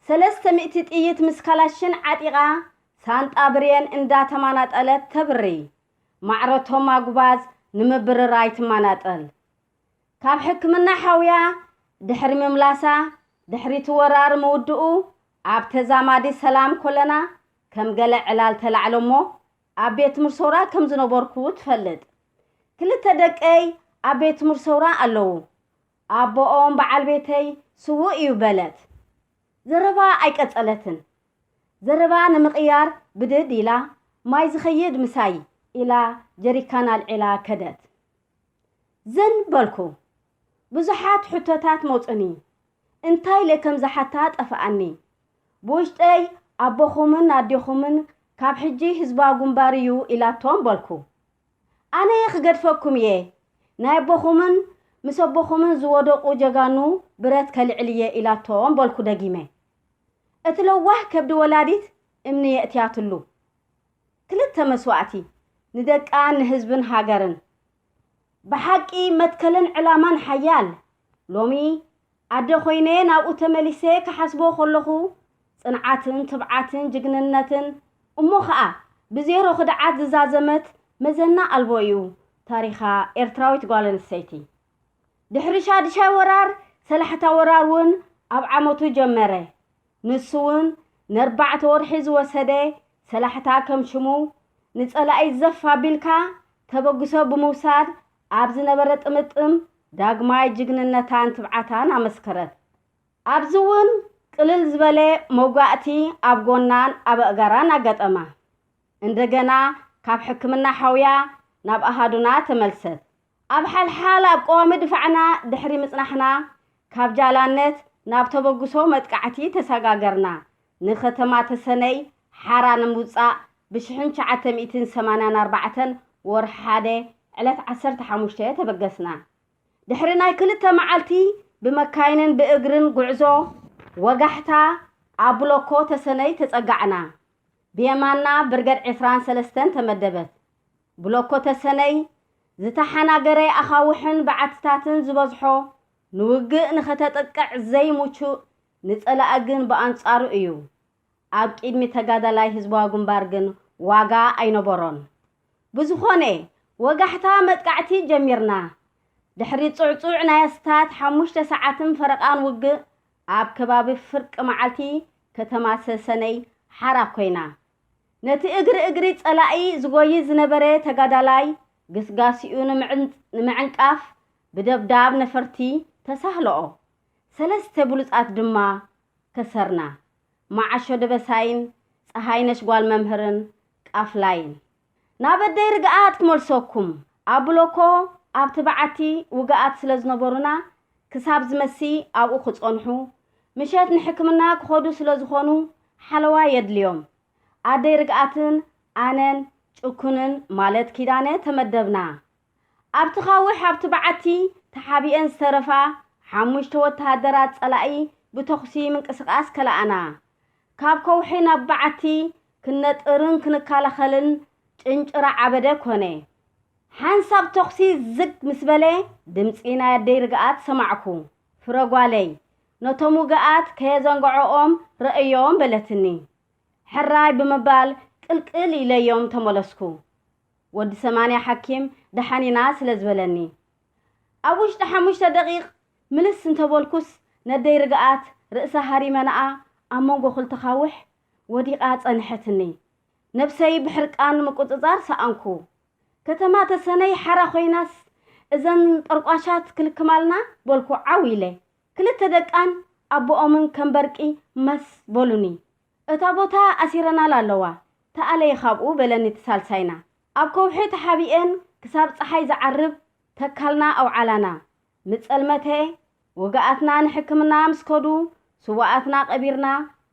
ሰለስተ ሚእቲ ጥይት ምስ ካላሽን ዓጢቓ ሳንጣ ብሬን እንዳተማናጠለት ተብሪ። ማዕረቶም ኣጉባዝ ንምብርራይ ትማናጠል። ካብ ሕክምና ሓውያ ድሕሪ ምምላሳ፣ ድሕሪቲ ወራር ምውድኡ ኣብ ተዛማዲ ሰላም ኮለና ከም ገለ ዕላል ተላዕለ እሞ ኣብ ቤት ትምህርቲ ሰውራ ከም ዝነበርኩ ትፈልጥ። ክልተ ደቀይ ኣብ ቤት ትምህርቲ ሰውራ ኣለዉ። ኣቦኦም በዓል ቤተይ ስዉእ እዩ በለት። ዘረባ ኣይቀጸለትን። ዘረባ ንምቕያር ብድድ ኢላ ማይ ዝኸይድ ምሳይ ኢላ ጀሪካን ኣልዒላ ከደት። ዝን በልኩ። ብዙሓት ሕቶታት መጹኒ። እንታይ ኢለ ከም ዝሓታ ጠፍኣኒ። ብውሽጠይ ኣቦኹምን ኣዴኹምን ካብ ሕጂ ህዝባዊ ግንባር እዩ ኢላቶም በልኩ። ኣነ ክገድፈኩም እየ፣ ናይ ኣቦኹምን ምስ ኣቦኹምን ዝወደቑ ጀጋኑ ብረት ከልዕል እየ ኢላቶም በልኩ ደጊመ። እቲ ለዋህ ከብዲ ወላዲት እምኒ የእትያትሉ። ክልተ መስዋእቲ ንደቃን ንህዝብን ሃገርን። ብሓቂ መትከልን ዕላማን ሓያል። ሎሚ ኣደ ኮይነ ናብኡ ተመሊሰ ክሓስቦ ከለኹ፣ ጽንዓትን ትብዓትን ጅግንነትን፣ እሞ ኸኣ ብዜሮ ክድዓት ዝዛዘመት መዘና ኣልቦ እዩ ታሪኻ ኤርትራዊት ጓል ኣንስተይቲ። ድሕሪ ሻድሻይ ወራር፣ ሰላሕታ ወራር እውን ኣብ ዓመቱ ጀመረ። ንሱ እውን ነርባዕተ ወርሒ ዝወሰደ ሰላሕታ ከም ሽሙ፣ ንጸላኢ ዘፍ ኣቢልካ ተበግሶ ብምውሳድ ኣብ ዝነበረ ጥምጥም ዳግማይ ጅግንነታን ትብዓታን ኣመስከረት። ኣብዚ እውን ቅልል ዝበለ መውጋእቲ ኣብ ጎናን ኣብ ኣእጋራን ኣጋጠማ። እንደገና ካብ ሕክምና ሓውያ ናብ ኣሃዱና ተመልሰት። ኣብ ሓልሓል ኣብ ቀዋሚ ድፋዕና ድሕሪ ምጽናሕና፣ ካብ ጃላነት ናብ ተበግሶ መጥቃዕቲ ተሰጋገርና። ንከተማ ተሰነይ ሓራ ንምውጻእ ብሽሕን ትሽዓተ ሚእትን ሰማንያን ኣርባዕተን ወርሒ ሓደ ዕለት ዓሰርተ ሓሙሽተ ተበገስና። ድሕሪ ናይ ክልተ መዓልቲ ብመካይንን ብእግርን ጉዕዞ፣ ወጋሕታ ኣብ ብሎኮ ተሰነይ ተጸጋዕና። ብየማንና ብርገድ ዕስራን ሰለስተን ተመደበት። ብሎኮ ተሰነይ ዝተሓናገረ ኣኻውሕን በዓትታትን ዝበዝሖ፣ ንውግእ ንኸተጥቅዕ ዘይምቹእ፣ ንጸላኢ ግን ብኣንጻሩ እዩ። ኣብ ቅድሚ ተጋዳላይ ህዝባዊ ግንባር ግን ዋጋ ኣይነበሮን። ብዝኾነ፣ ወጋሕታ መጥቃዕቲ ጀሚርና። ድሕሪ ጽዕጹዕ ናይ ኣስታት ሓሙሽተ ሰዓትን ፈረቓን ውግእ፣ ኣብ ከባቢ ፍርቂ መዓልቲ ከተማ ሰሰነይ ሓራ ኮይና። ነቲ እግሪ እግሪ ጸላኢ ዝጎይ ዝነበረ ተጋዳላይ ግስጋሲኡ ንምዕን-፣ ንምዕንቃፍ ብደብዳብ ነፈርቲ ተሳህለኦ። ሰለስተ ብሉጻት ድማ ከሰርና። መዓሾ ደበሳይን ጸሃይነሽ ጓል መምህርን ቃፍላይን። ናብ ኣደይ ርግኣት ክመልሰኩም። ኣብ ብሎኮ ኣብቲ በዓቲ ውግኣት ስለ ዝነበሩና፣ ክሳብ ዝመሲ ኣብኡ ክጸንሑ፣ ምሸት ንሕክምና ክኸዱ ስለ ዝኾኑ ሓለዋ የድልዮም። ኣደይ ርግኣትን ኣነን ጭኩንን ማለት ኪዳነ ተመደብና። ኣብቲ ኻውሕ ኣብቲ በዓቲ ተሓቢኤን ዝተረፋ ሓሙሽተ ወተሃደራት ጸላኢ ብተኹሲ ምንቅስቓስ ከለኣና። ካብ ከውሒ ናብ በዓቲ ክንነጥርን ክንከላኸልን ጭንጭራ ዓበደ ኮነ። ሓንሳብ ተኹሲ ዝግ ምስ በለ፣ ድምጺ ናይ ኣደይ ርግኣት ሰማዕኩ። "ፍረ ጓለይ፣ ነቶም ውግኣት ከየዘንግዖኦም ረእዮም" በለትኒ። ሕራይ ብምባል ቅልቅል ኢለዮም ተመለስኩ። ወዲ ሰማንያ ሓኪም ደሓን ኢና ስለ ዝበለኒ። ኣብ ውሽጢ ሓሙሽተ ደቂቕ ምልስ እንተበልኩስ፣ ነደይ ርግኣት ርእሳ ሃሪመናኣ ኣብ መንጎ ክልተ ኻውሕ ወዲቓ ጸንሐትኒ። ነብሰይ ብሕርቃን ምቁጽጻር ሰኣንኩ። ከተማ ተሰነይ ሓራ ኮይናስ፣ እዘን ጠርቋሻት ክልክማልና በልኩ ዓው ኢለ። ክልተ ደቃን ኣቦኦምን ከም በርቂ መስ በሉኒ። "እታ ቦታ ኣሲረናላ ኣለዋ፣ ተኣለየ ካብኡ" በለኒ እቲ ሳልሳይና። ኣብ ከውሒ ተሓቢኤን ክሳብ ጸሓይ ዝዓርብ ተካልና ኣውዓላና። ምጸልመተ፣ ውግኣትና ንሕክምና ምስ ከዱ፣ ስዉኣትና ቀቢርና፣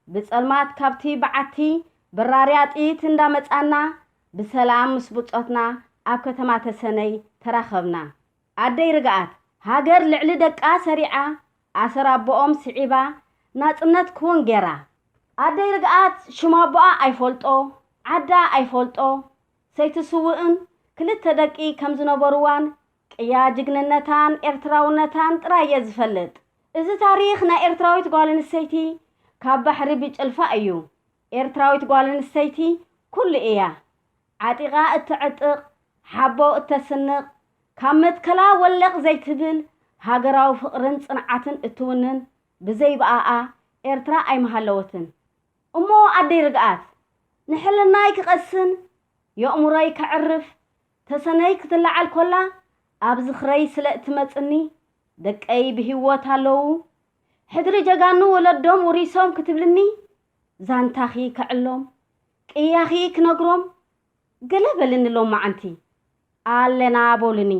ብጸልማት ካብቲ በዓቲ በራርያ ጥይት እንዳመጻና፣ ብሰላም ምስ ብጾትና ኣብ ከተማ ተሰነይ ተራኸብና። ኣደይ ርግኣት፣ ሃገር ልዕሊ ደቃ ሰሪዓ፣ ኣሰር ኣቦኦም ስዒባ፣ ናጽነት ክውን ጌራ። ኣደይ ርግኣት፣ ሽም ኣቦኣ ኣይፈልጦ፣ ዓዳ ኣይፈልጦ፣ ሰይቲ ስውእን ክልተ ደቂ ከም ዝነበርዋን፣ ቅያ ጅግንነታን ኤርትራውነታን ጥራይ እየ ዝፈልጥ። እዚ ታሪኽ ናይ ኤርትራዊት ጓል ኣንስተይቲ ካብ ባሕሪ ብጭልፋ እዩ። ኤርትራዊት ጓል ኣንስተይቲ ኩሉ እያ። ዓጢቓ እተዕጥቕ፣ ሓቦ እተስንቕ፣ ካብ መትከላ ወለቕ ዘይትብል፣ ሃገራዊ ፍቕርን ጽንዓትን እትውንን፣ ብዘይ ብኣኣ ኤርትራ ኣይምሃለወትን። እሞ ኣደይ ርግኣት፣ ንሕልናይ ክቐስን፣ የእምሮይ ከዕርፍ፣ ተሰነይ ክትለዓል ኮላ፣ ኣብ ዝኽረይ ስለ እትመጽኒ፣ ደቀይ ብህይወት ኣለዉ፣ ሕድሪ ጀጋኑ ወለዶም ውሪሶም ክትብልኒ፣ ዛንታኺ ከዕሎም፣ ቅያኺ ክነግሮም፣ ገለ በልኒ ሎማዓንቲ። ኣለና በሉኒ፣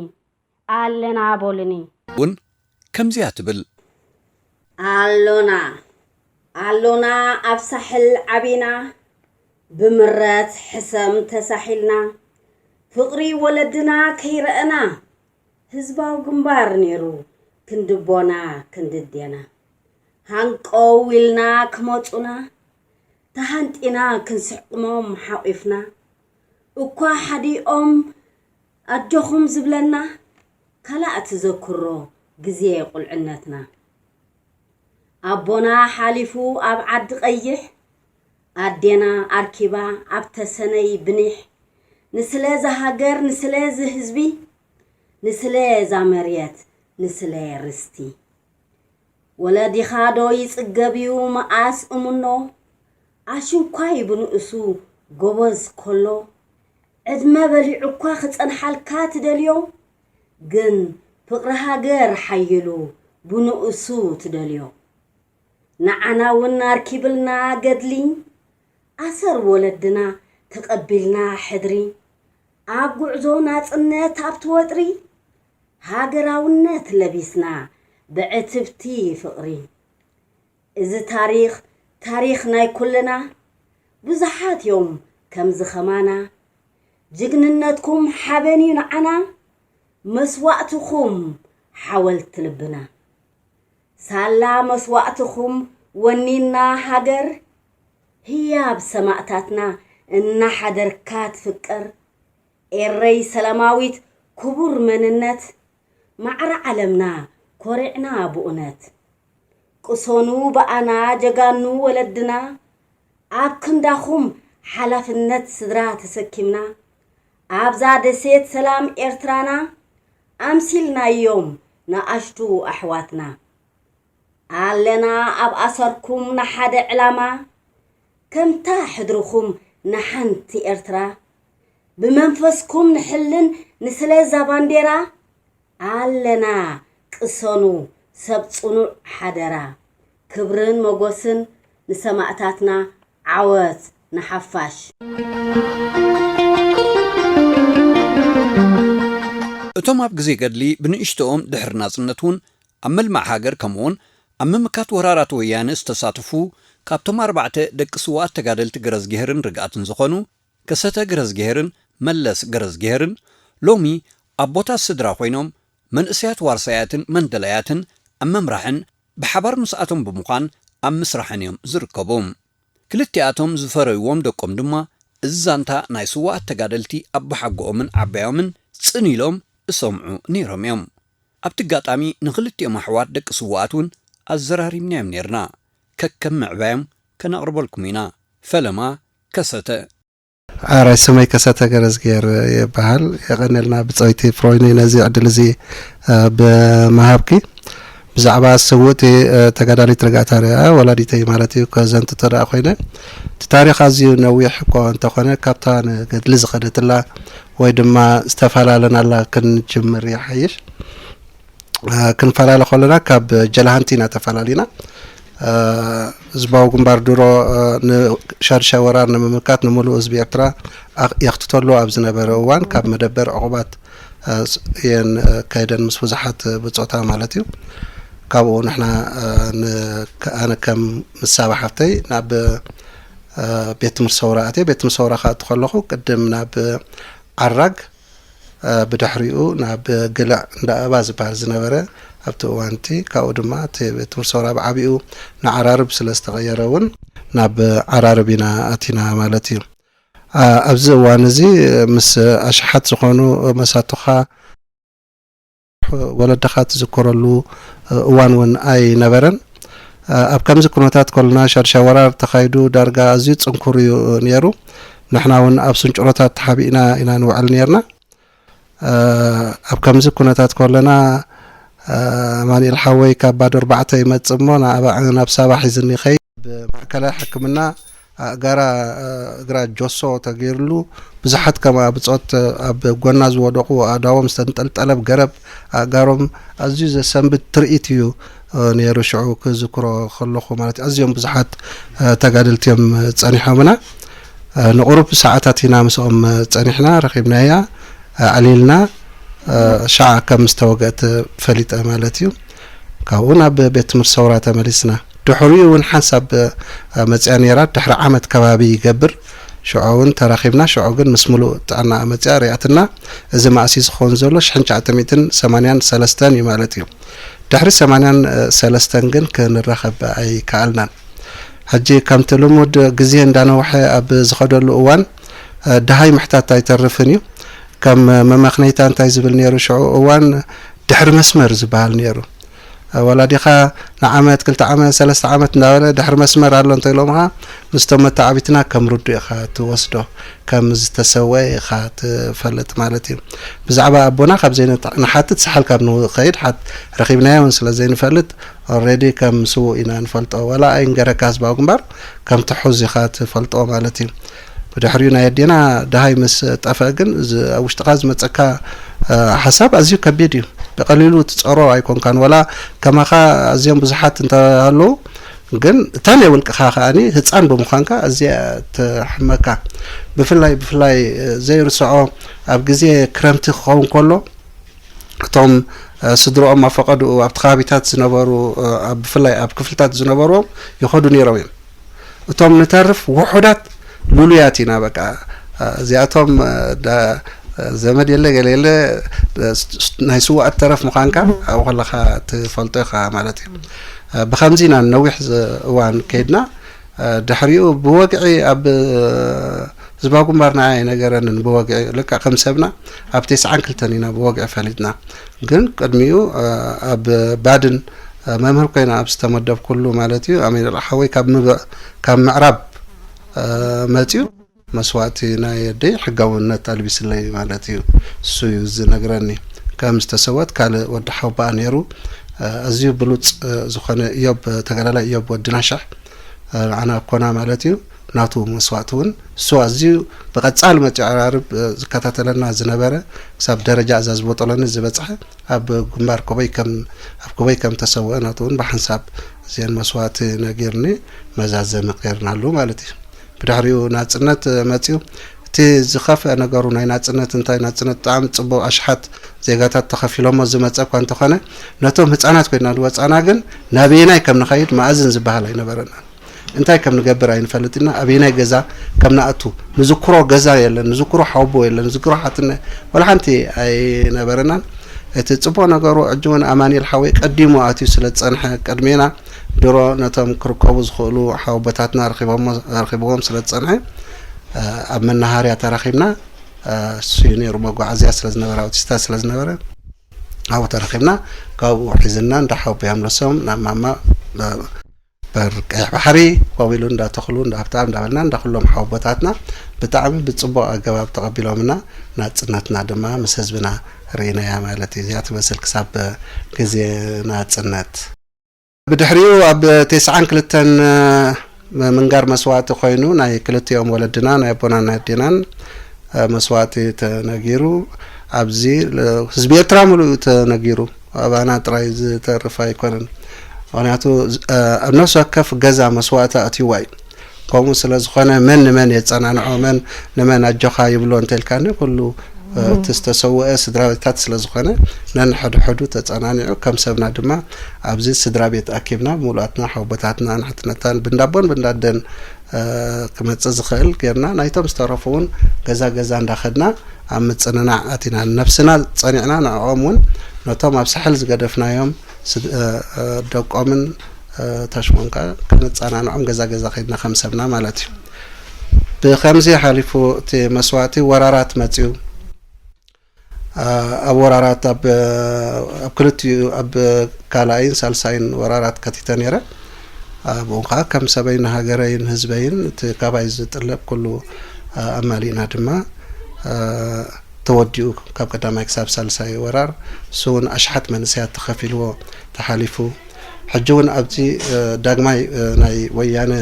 ኣለና በሉኒ። እውን ከምዚያ ትብል። ኣሎና፣ ኣሎና ኣብ ሳሕል ዓቢና፣ ብምረት ሕሰም ተሳሒልና፣ ፍቕሪ ወለድና ከይረኣና፣ ህዝባዊ ግንባር ነይሩ ክንድቦና ክንድዴና። ሃንቀው ኢልና ክመጹና፣ ተሃንጢና ክንስሕቕሞም ሓቒፍና፣ እኳ ሓዲኦም ኣጆኹም ዝብለና፣ ካልእ ትዘክሮ ግዜ ቁልዕነትና። ኣቦና ሓሊፉ ኣብ ዓዲ ቀይሕ፣ ኣዴና ኣርኪባ ኣብ ተሰነይ ብኒሕ። ንስለ እዛ ሃገር፣ ንስለ እዚ ህዝቢ፣ ንስለ እዛ መሬት፣ ንስለ ርስቲ። ወለዲኻ ዶ ይጽገብ እዩ መኣስ እምኖ? ኣሽንኳይ ብንእሱ ጎበዝ ከሎ፣ ዕድመ በሊዑ እኳ ክጸንሓልካ ትደልዮ፣ ግን ፍቕሪ ሃገር ሓይሉ ብንእሱ ትደልዮ። ንዓና እውን ኣርኪብልና ገድሊ፣ ኣሰር ወለድና ተቐቢልና ሕድሪ፣ ኣብ ጉዕዞ ናጽነት ኣብቲ ወጥሪ፣ ሃገራውነት ለቢስና ብዕትብቲ ፍቕሪ። እዚ ታሪኽ፣ ታሪኽ ናይ ኩልና፣ ብዙሓት እዮም ከምዚ ኸማና። ጅግንነትኩም ሓበን እዩ ንዓና፣ መስዋእትኹም ሓወልቲ ልብና። ሳላ መስዋእትኹም ወኒና ሃገር፣ ህያብ ሰማእታትና እናሓደርካ ትፍቀር። ኤረይ ሰላማዊት ክቡር መንነት፣ ማዕረ ዓለምና ኮሪዕና ብኡነት። ቅሰኑ ብኣና ጀጋኑ ወለድና፣ ኣብ ክንዳኹም ሓላፍነት ስድራ ተሰኪምና፣ ኣብዛ ደሴት ሰላም ኤርትራና ኣምሲልናዮም ንኣሽቱ ኣሕዋትና። ኣለና ኣብ ኣሰርኩም ንሓደ ዕላማ፣ ከምታ ሕድርኹም ንሓንቲ ኤርትራ፣ ብመንፈስኩም ንሕልን ንስለ እዛ ባንዴራ፣ ኣለና ቅሰኑ ሰብ ጽኑዕ ሓደራ። ክብርን መጎስን ንሰማእታትና፣ ዓወት ንሓፋሽ። እቶም ኣብ ግዜ ገድሊ ብንእሽቶኦም ድሕሪ ናጽነት እውን ኣብ ምልማዕ ሃገር ከምኡውን ኣብ ምምካት ወራራት ወያነ ዝተሳተፉ ካብቶም ኣርባዕተ ደቂ ስውኣት ተጋደልቲ ገረዝግሄርን ርግኣትን ዝኾኑ ከሰተ ገረዝግሄርን መለስ ገረዝግሄርን ሎሚ ኣቦታት ስድራ ኮይኖም መንእሰያት ዋርሳያትን መንደላያትን ኣብ ምምራሕን ብሓባር ምስኣቶም ብምዃን ኣብ ምስራሕን እዮም ዝርከቡ። ክልቲኣቶም ዝፈረይዎም ደቆም ድማ እዚ ዛንታ ናይ ስውኣት ተጋደልቲ ኣቦሓጎኦምን ዓባዮምን ጽን ኢሎም እሰምዑ ነይሮም እዮም። ኣብቲ ኣጋጣሚ ንኽልቲኦም ኣሕዋት ደቂ ስውኣት እውን ኣዘራሪብናዮም ነይርና። ከከም ምዕባዮም ከነቕርበልኩም ኢና። ፈለማ ከሰተ። ኣራይ ስመይ ከሰተ ገረዝግሄር ይበሃል። የቐነልና ብጸይቲ ፍሮይኒ ነዚ ዕድል እዚ፣ እ፣ ብምሃብኪ። ብዛዕባ ስውእቲ፣ እ፣ ተጋዳሊት ርግኣት ኣርኣያ ወላዲተይ ማለት እዩ ከዘንቱ ተደኣ ኮይነ፣ እቲ ታሪኽ ኣዝዩ ነዊሕ እኮ እንተኾነ ካብታ ንገድሊ ዝኸደትላ ወይ ድማ ዝተፈላለናላ ክንጅምር ይሓይሽ። እ፣ ክንፈላለ ከለና ካብ ጀላሃንቲ ኢና ተፈላሊና። እ፣ ህዝባዊ ግንባር ድሮ፣ እ፣ ንሻድሻይ ወራር ንምምካት ንምሉእ ህዝቢ ኤርትራ ኣኽ-፣ የኽትተሉ ኣብ ዝነበረ እዋን ካብ መደበር ዕቑባት፣ እ፣ ስ-፣ እየን፣ እ፣ ከይደን ምስ ብዙሓት ብጾታ ማለት እዩ። ካብኡ ንሕና፣ እ፣ ን-፣ ከ-፣ ኣነ ከም ምስ ሳባ ሓፍተይ ናብ፣ እ፣ ቤት ትምህርቲ ሰውራ ኣትየ። ቤት ትምህርቲ ሰውራ ክኣቱ ከለኹ ቅድም ናብ ዓራግ፣ እ፣ ብድሕሪኡ ናብ ግልዕ እንዳ ኣበባ ዝበሃል ዝነበረ ኣብቲ እዋን እቲ፣ ካብኡ ድማ እቲ ቤት ትምህርቲ ሰውራ ብዓቢኡ ንዓራርብ ስለ ዝተቐየረ እውን ናብ ዓራርብ ኢና ኣቲና ማለት እዩ። እ፣ ኣብዚ እዋን እዚ ምስ ኣሽሓት ዝኾኑ መሳቱኻ ወለድኻ ትዝከረሉ እዋን እውን ኣይነበረን። ኣብ ከምዚ ኩነታት ከለና ሻድሻይ ወራር ተኻይዱ ዳርጋ ኣዝዩ ጽንኩር እዩ ነይሩ። ንሕና እውን ኣብ ስንጭሮታት ተሓቢእና ኢና ንውዕል ነይርና። ኣብ ከምዚ ኩነታት ከለና ኣማኑኤል ሓወይ ካብ ባዶ ኣርባዕተ ይመጽእ እሞ ንኣባ-፣ ናብ ሳባ ሒዝኒ ይኸይድ። ብማእከላይ ሕክምና ኣእጋራ፣ እግራ ጆሶ ተገይርሉ፣ ብዙሓት ከምኣ ብጾት ኣብ ጎና ዝወደቑ ኣእዳዎም ዝተንጠልጠለ ብገረብ ኣእጋሮም ኣዝዩ ዘሰንብድ ትርኢት እዩ ነይሩ። ሽዑ ክዝክሮ ከለኹ ማለት እዩ። ኣዝዮም ብዙሓት ተጋደልቲ እዮም ጸኒሖምና። ንቑሩብ ሰዓታት ኢና ምስኦም ጸኒሕና፣ ረኺብናያ፣ ኣዕሊልና፣ ሻዕ ከም ዝተወግአት ፈሊጠ ማለት እዩ። ካብኡ ናብ ቤት ትምህርቲ ሰውራ ተመሊስና። ድሕሪኡ እውን ሓንሳብ፣ እ፣ መጽያ ነይራ። ድሕሪ ዓመት ከባቢ ይገብር። ሽዑ እውን ተራኺብና። ሽዑ ግን ምስ ምሉእ ጥዕና መጽያ ሪኣትና። እዚ መኣሲ ዝኸውን ዘሎ ሽሕን ትሽዓተ ሚእትን ሰማንያን ሰለስተን እዩ ማለት እዩ። ድሕሪ ሰማንያን ሰለስተን ግን ክንራኸብ ኣይከኣልናን። ሕጂ ከምቲ ልሙድ ግዜ እንዳነውሐ ኣብ ዝኸደሉ እዋን፣ እ፣ ደሃይ ምሕታት ኣይተርፍን እዩ። ከም መመኽነይታ እንታይ ዝብል ነይሩ ሽዑ እዋን፣ ድሕሪ መስመር ዝበሃል ነይሩ። ወላዲኻ ንዓመት፣ ክልተ ዓመት፣ ሰለስተ ዓመት እንዳበለ ድሕሪ መስመር ኣሎ እንተኢሎምኻ፣ ምስቶም መተዓቢትና ከም ርዱእ ኢኻ ትወስዶ፣ ከም ዝተሰወ ኢኻ ትፈልጥ ማለት እዩ። ብዛዕባ ኣቦና ካብ ዘይንሓትት ሳሕል ካብ ንኸይድ ሓት-፣ ረኺብናዮ እውን ስለ ዘይንፈልጥ፣ ኦልሬዲ ከም ስዉእ ኢና ንፈልጦ። ዋላ ኣይንገረካ ህዝባዊ ግንባር ከም ትሑዝ ኢኻ ትፈልጦ ማለት እዩ። ብድሕሪኡ ናይ ኣዴና ደሃይ ምስ ጠፍአ ግን፣ ዝ-፣ ኣብ ውሽጥኻ ዝመጸካ፣ እ፣ ሓሳብ ኣዝዩ ከቢድ እዩ። ብቐሊሉ ትጸሮ ኣይኮንካን። ዋላ ከማኻ ኣዝዮም ብዙሓት እንተሃለዉ፣ ግን እታ ናይ ውልቅኻ ከኣኒ ህጻን ብምዃንካ ኣዝያ ትሕመካ። ብፍላይ፣ ብፍላይ፣ እ፣ ዘይርስዖ ኣብ ግዜ ክረምቲ ክኸውን ከሎ፣ እቶም፣ እ፣ ስድርኦም ኣብ ፈቐድኡ ኣብቲ ከባቢታት ዝነበሩ፣ እ፣ ኣብ፣ ብፍላይ ኣብ ክፍልታት ዝነበርዎም ይኸዱ ነይሮም እዮም። እቶም ንተርፍ ውሑዳት ልሉያት ኢና። በቃ፣ እ፣ እዚኣቶም፣ እ፣ ዳ-፣ እ፣ ዘመድ የለ፣ ገለ የለ፣ እ፣ ስ-፣ ስ-፣ ናይ ስውኣት ተረፍ ምዃንካ ኣብኡ ከለኻ ትፈልጦ ኢኻ ማለት እዩ። እ፣ ብኸምዚ ኢና ነዊሕ ዝ-፣ እዋን ከይድና። እ፣ ድሕሪኡ ብወግዒ ኣብ፣ እ፣ ህዝባዊ ግንባር ንዓይ ኣይነገረንን። ብወግዒ ልክዕ ከም ሰብና ኣብ ተስዓን ክልተን ኢና ብወግዒ ፈሊጥና። ግን ቅድሚኡ፣ እ፣ ኣብ ባድን፣ እ፣ መምህር ኮይነ ኣብ ዝተመደብኩሉ ማለት እዩ፣ ኣሚር ሓወይ ካብ ምብ-፣ ካብ ምዕራብ፣ እ፣ መፅዩ መስዋእቲ ናይ ኣደይ ሕጋውነት ኣልቢስለይ ማለት እዩ። እሱ እዩ ዝነግረኒ። ከም ዝተሰወት ካልእ ወዲ ሓውባኣ ነይሩ። እ፣ ኣዝዩ ብሉጽ፣ እ፣ ዝኾነ እዮብ፣ ተጋዳላይ እዮብ ወዲ ናሻሕ፣ እ፣ ንዓና ኣኮና ማለት እዩ። ናቱ መስዋእቲ እውን እሱ ኣዝዩ ብቐጻሊ መተዓራርብ፣ እ፣ ዝከታተለና ዝነበረ፣ ክሳብ ደረጃ ኣዛዚ ቦጦሎኒ ዝበጽሐ፣ ኣብ ግንባር ኮበይ ከም፣ ኣብ ኮበይ ከም ተሰወአ ናቱ እውን ብሓንሳብ እዚአን መስዋእቲ ነጊርኒ፣ መዛዘሚ ገይርናሉ ማለት እዩ። ብድሕሪኡ ናጽነት መጺኡ። እቲ ዝኸፍአ ነገሩ ናይ ናጽነት እንታይ፣ ናጽነት ብጣዕሚ ጽቡቕ፣ ኣሽሓት ዜጋታት ተኸፊሎሞ ዝመጸ እኳ እንተኾነ፣ ነቶም ህጻናት ኮይና ዝወጻና ግን ናበየናይ ከም ንኸይድ መኣዝን ዝበሃል ኣይነበረናን። እንታይ ከም ንገብር ኣይንፈልጥ ኢና። ኣበየናይ ገዛ ከም ንኣቱ ንዝክሮ ገዛ የለን፣ ንዝክሮ ሓውቦ የለን፣ ንዝክሮ ሓትነ ወላ ሓንቲ ኣይነበረናን። እቲ ጽቡቕ ነገሩ፣ ሕጂ እውን ኣማኑኤል ሓወይ ቀዲሙ ኣትዩ ስለ ዝጸንሐ፣ ቅድሜና ድሮ ነቶም ክርከቡ ዝኽእሉ ሓወቦታትና ረኺቦሞ-፣ ረኺብዎም ስለ ዝጸንሐ፣ እ፣ ኣብ መናሃርያ ተራኺብና። እ፣ እሱ እዩ ነይሩ መጓዓዝያ ስለ ዝነበረ፣ ኣውቲስታ ስለ ዝነበረ፣ ኣብኡ ተራኺብና። ካብኡ ሒዝና እንዳ ሓወቦ ኣምለሶም ናብ ማማ፣ እ፣ በር ቀይሕ ባሕሪ፣ ከምኡ ኢሉ እንዳ ተኽሉ፣ እንዳ ሃብተኣብ እንዳበልና፣ እንዳ ኩሎም ሓወቦታትና ብጣዕሚ ብጽቡቕ ኣገባብ ተቐቢሎምና፣ ናጽነትና ድማ ምስ ህዝብና ርኢናያ ማለት እዩ። እዚኣ ትመስል ክሳብ ግዜ ናጽነት። ብድሕሪኡ ኣብ ተስዓን ክልተን ምንጋር መስዋእቲ ኮይኑ፣ ናይ ክልቲኦም ወለድና፣ ናይ ኣቦናን ናይ ኣዴናን መስዋእቲ ተነጊሩ፣ ኣብዚ ህዝቢ ኤርትራ ምሉእ ተነጊሩ፣ ኣባና ጥራይ ዝተርፍ ኣይኮነን። ምኽንያቱ፣ ኣብ ነፍሲ ወከፍ ገዛ መስዋእቲ ኣትይዋ እዩ። ከምኡ ስለ ዝኾነ፣ መን ንመን የጸናንዖ፣ መን ንመን ኣጆኻ ይብሎ እንተልካኒ፣ ኩሉ፣ እ፣ እቲ ዝተሰውአ ስድራ ቤታት ስለ ዝኾነ፣ ነንሕድሕዱ ተጸናኒዑ፣ ከም ሰብና ድማ ኣብዚ ስድራ ቤት ኣኪብና፣ ብምሉኣትና፣ ሓወቦታትና፣ ንሕትነታን፣ ብንዳቦን ብንዳደን፣ እ፣ ክመጽእ ዝኽእል ጌርና፣ ናይቶም ዝተረፉ እውን ገዛ ገዛ እንዳኸድና ኣብ ምጽንናዕ ኣቲና። ነብስና ጸኒዕና፣ ንዕኦም እውን ነቶም ኣብ ሳሕል ዝገደፍናዮም ስድ-፣ እ፣ እ፣ ደቆምን፣ እ፣ ታሽሞም ከኣ ክንጸናንዖም ገዛ ገዛ ከይድና ከም ሰብና ማለት እዩ። ብኸምዚ ሓሊፉ እቲ መስዋእቲ ወራራት መጺኡ። እ፣ ኣብ ወራራት ኣብ፣ ኣብ ክልቲኡ ኣብ ካልኣይን ሳልሳይን ወራራት ከቲተ ነይረ። ኣብኡ ከኣ ከም ሰበይን ሃገረይን ህዝበይን እቲ ካባይ ዝጥለብ ኩሉ፣ እ፣ ኣማሊእና ድማ፣ እ፣ ተወዲኡ ካብ ቀዳማይ ክሳብ ሳልሳይ ወራር፣ እሱ እውን ኣሽሓት መንእሰያት ተኸፊልዎ ተሓሊፉ። ሕጂ እውን ኣብዚ፣ እ፣ ዳግማይ፣ እ፣ ናይ ወያነ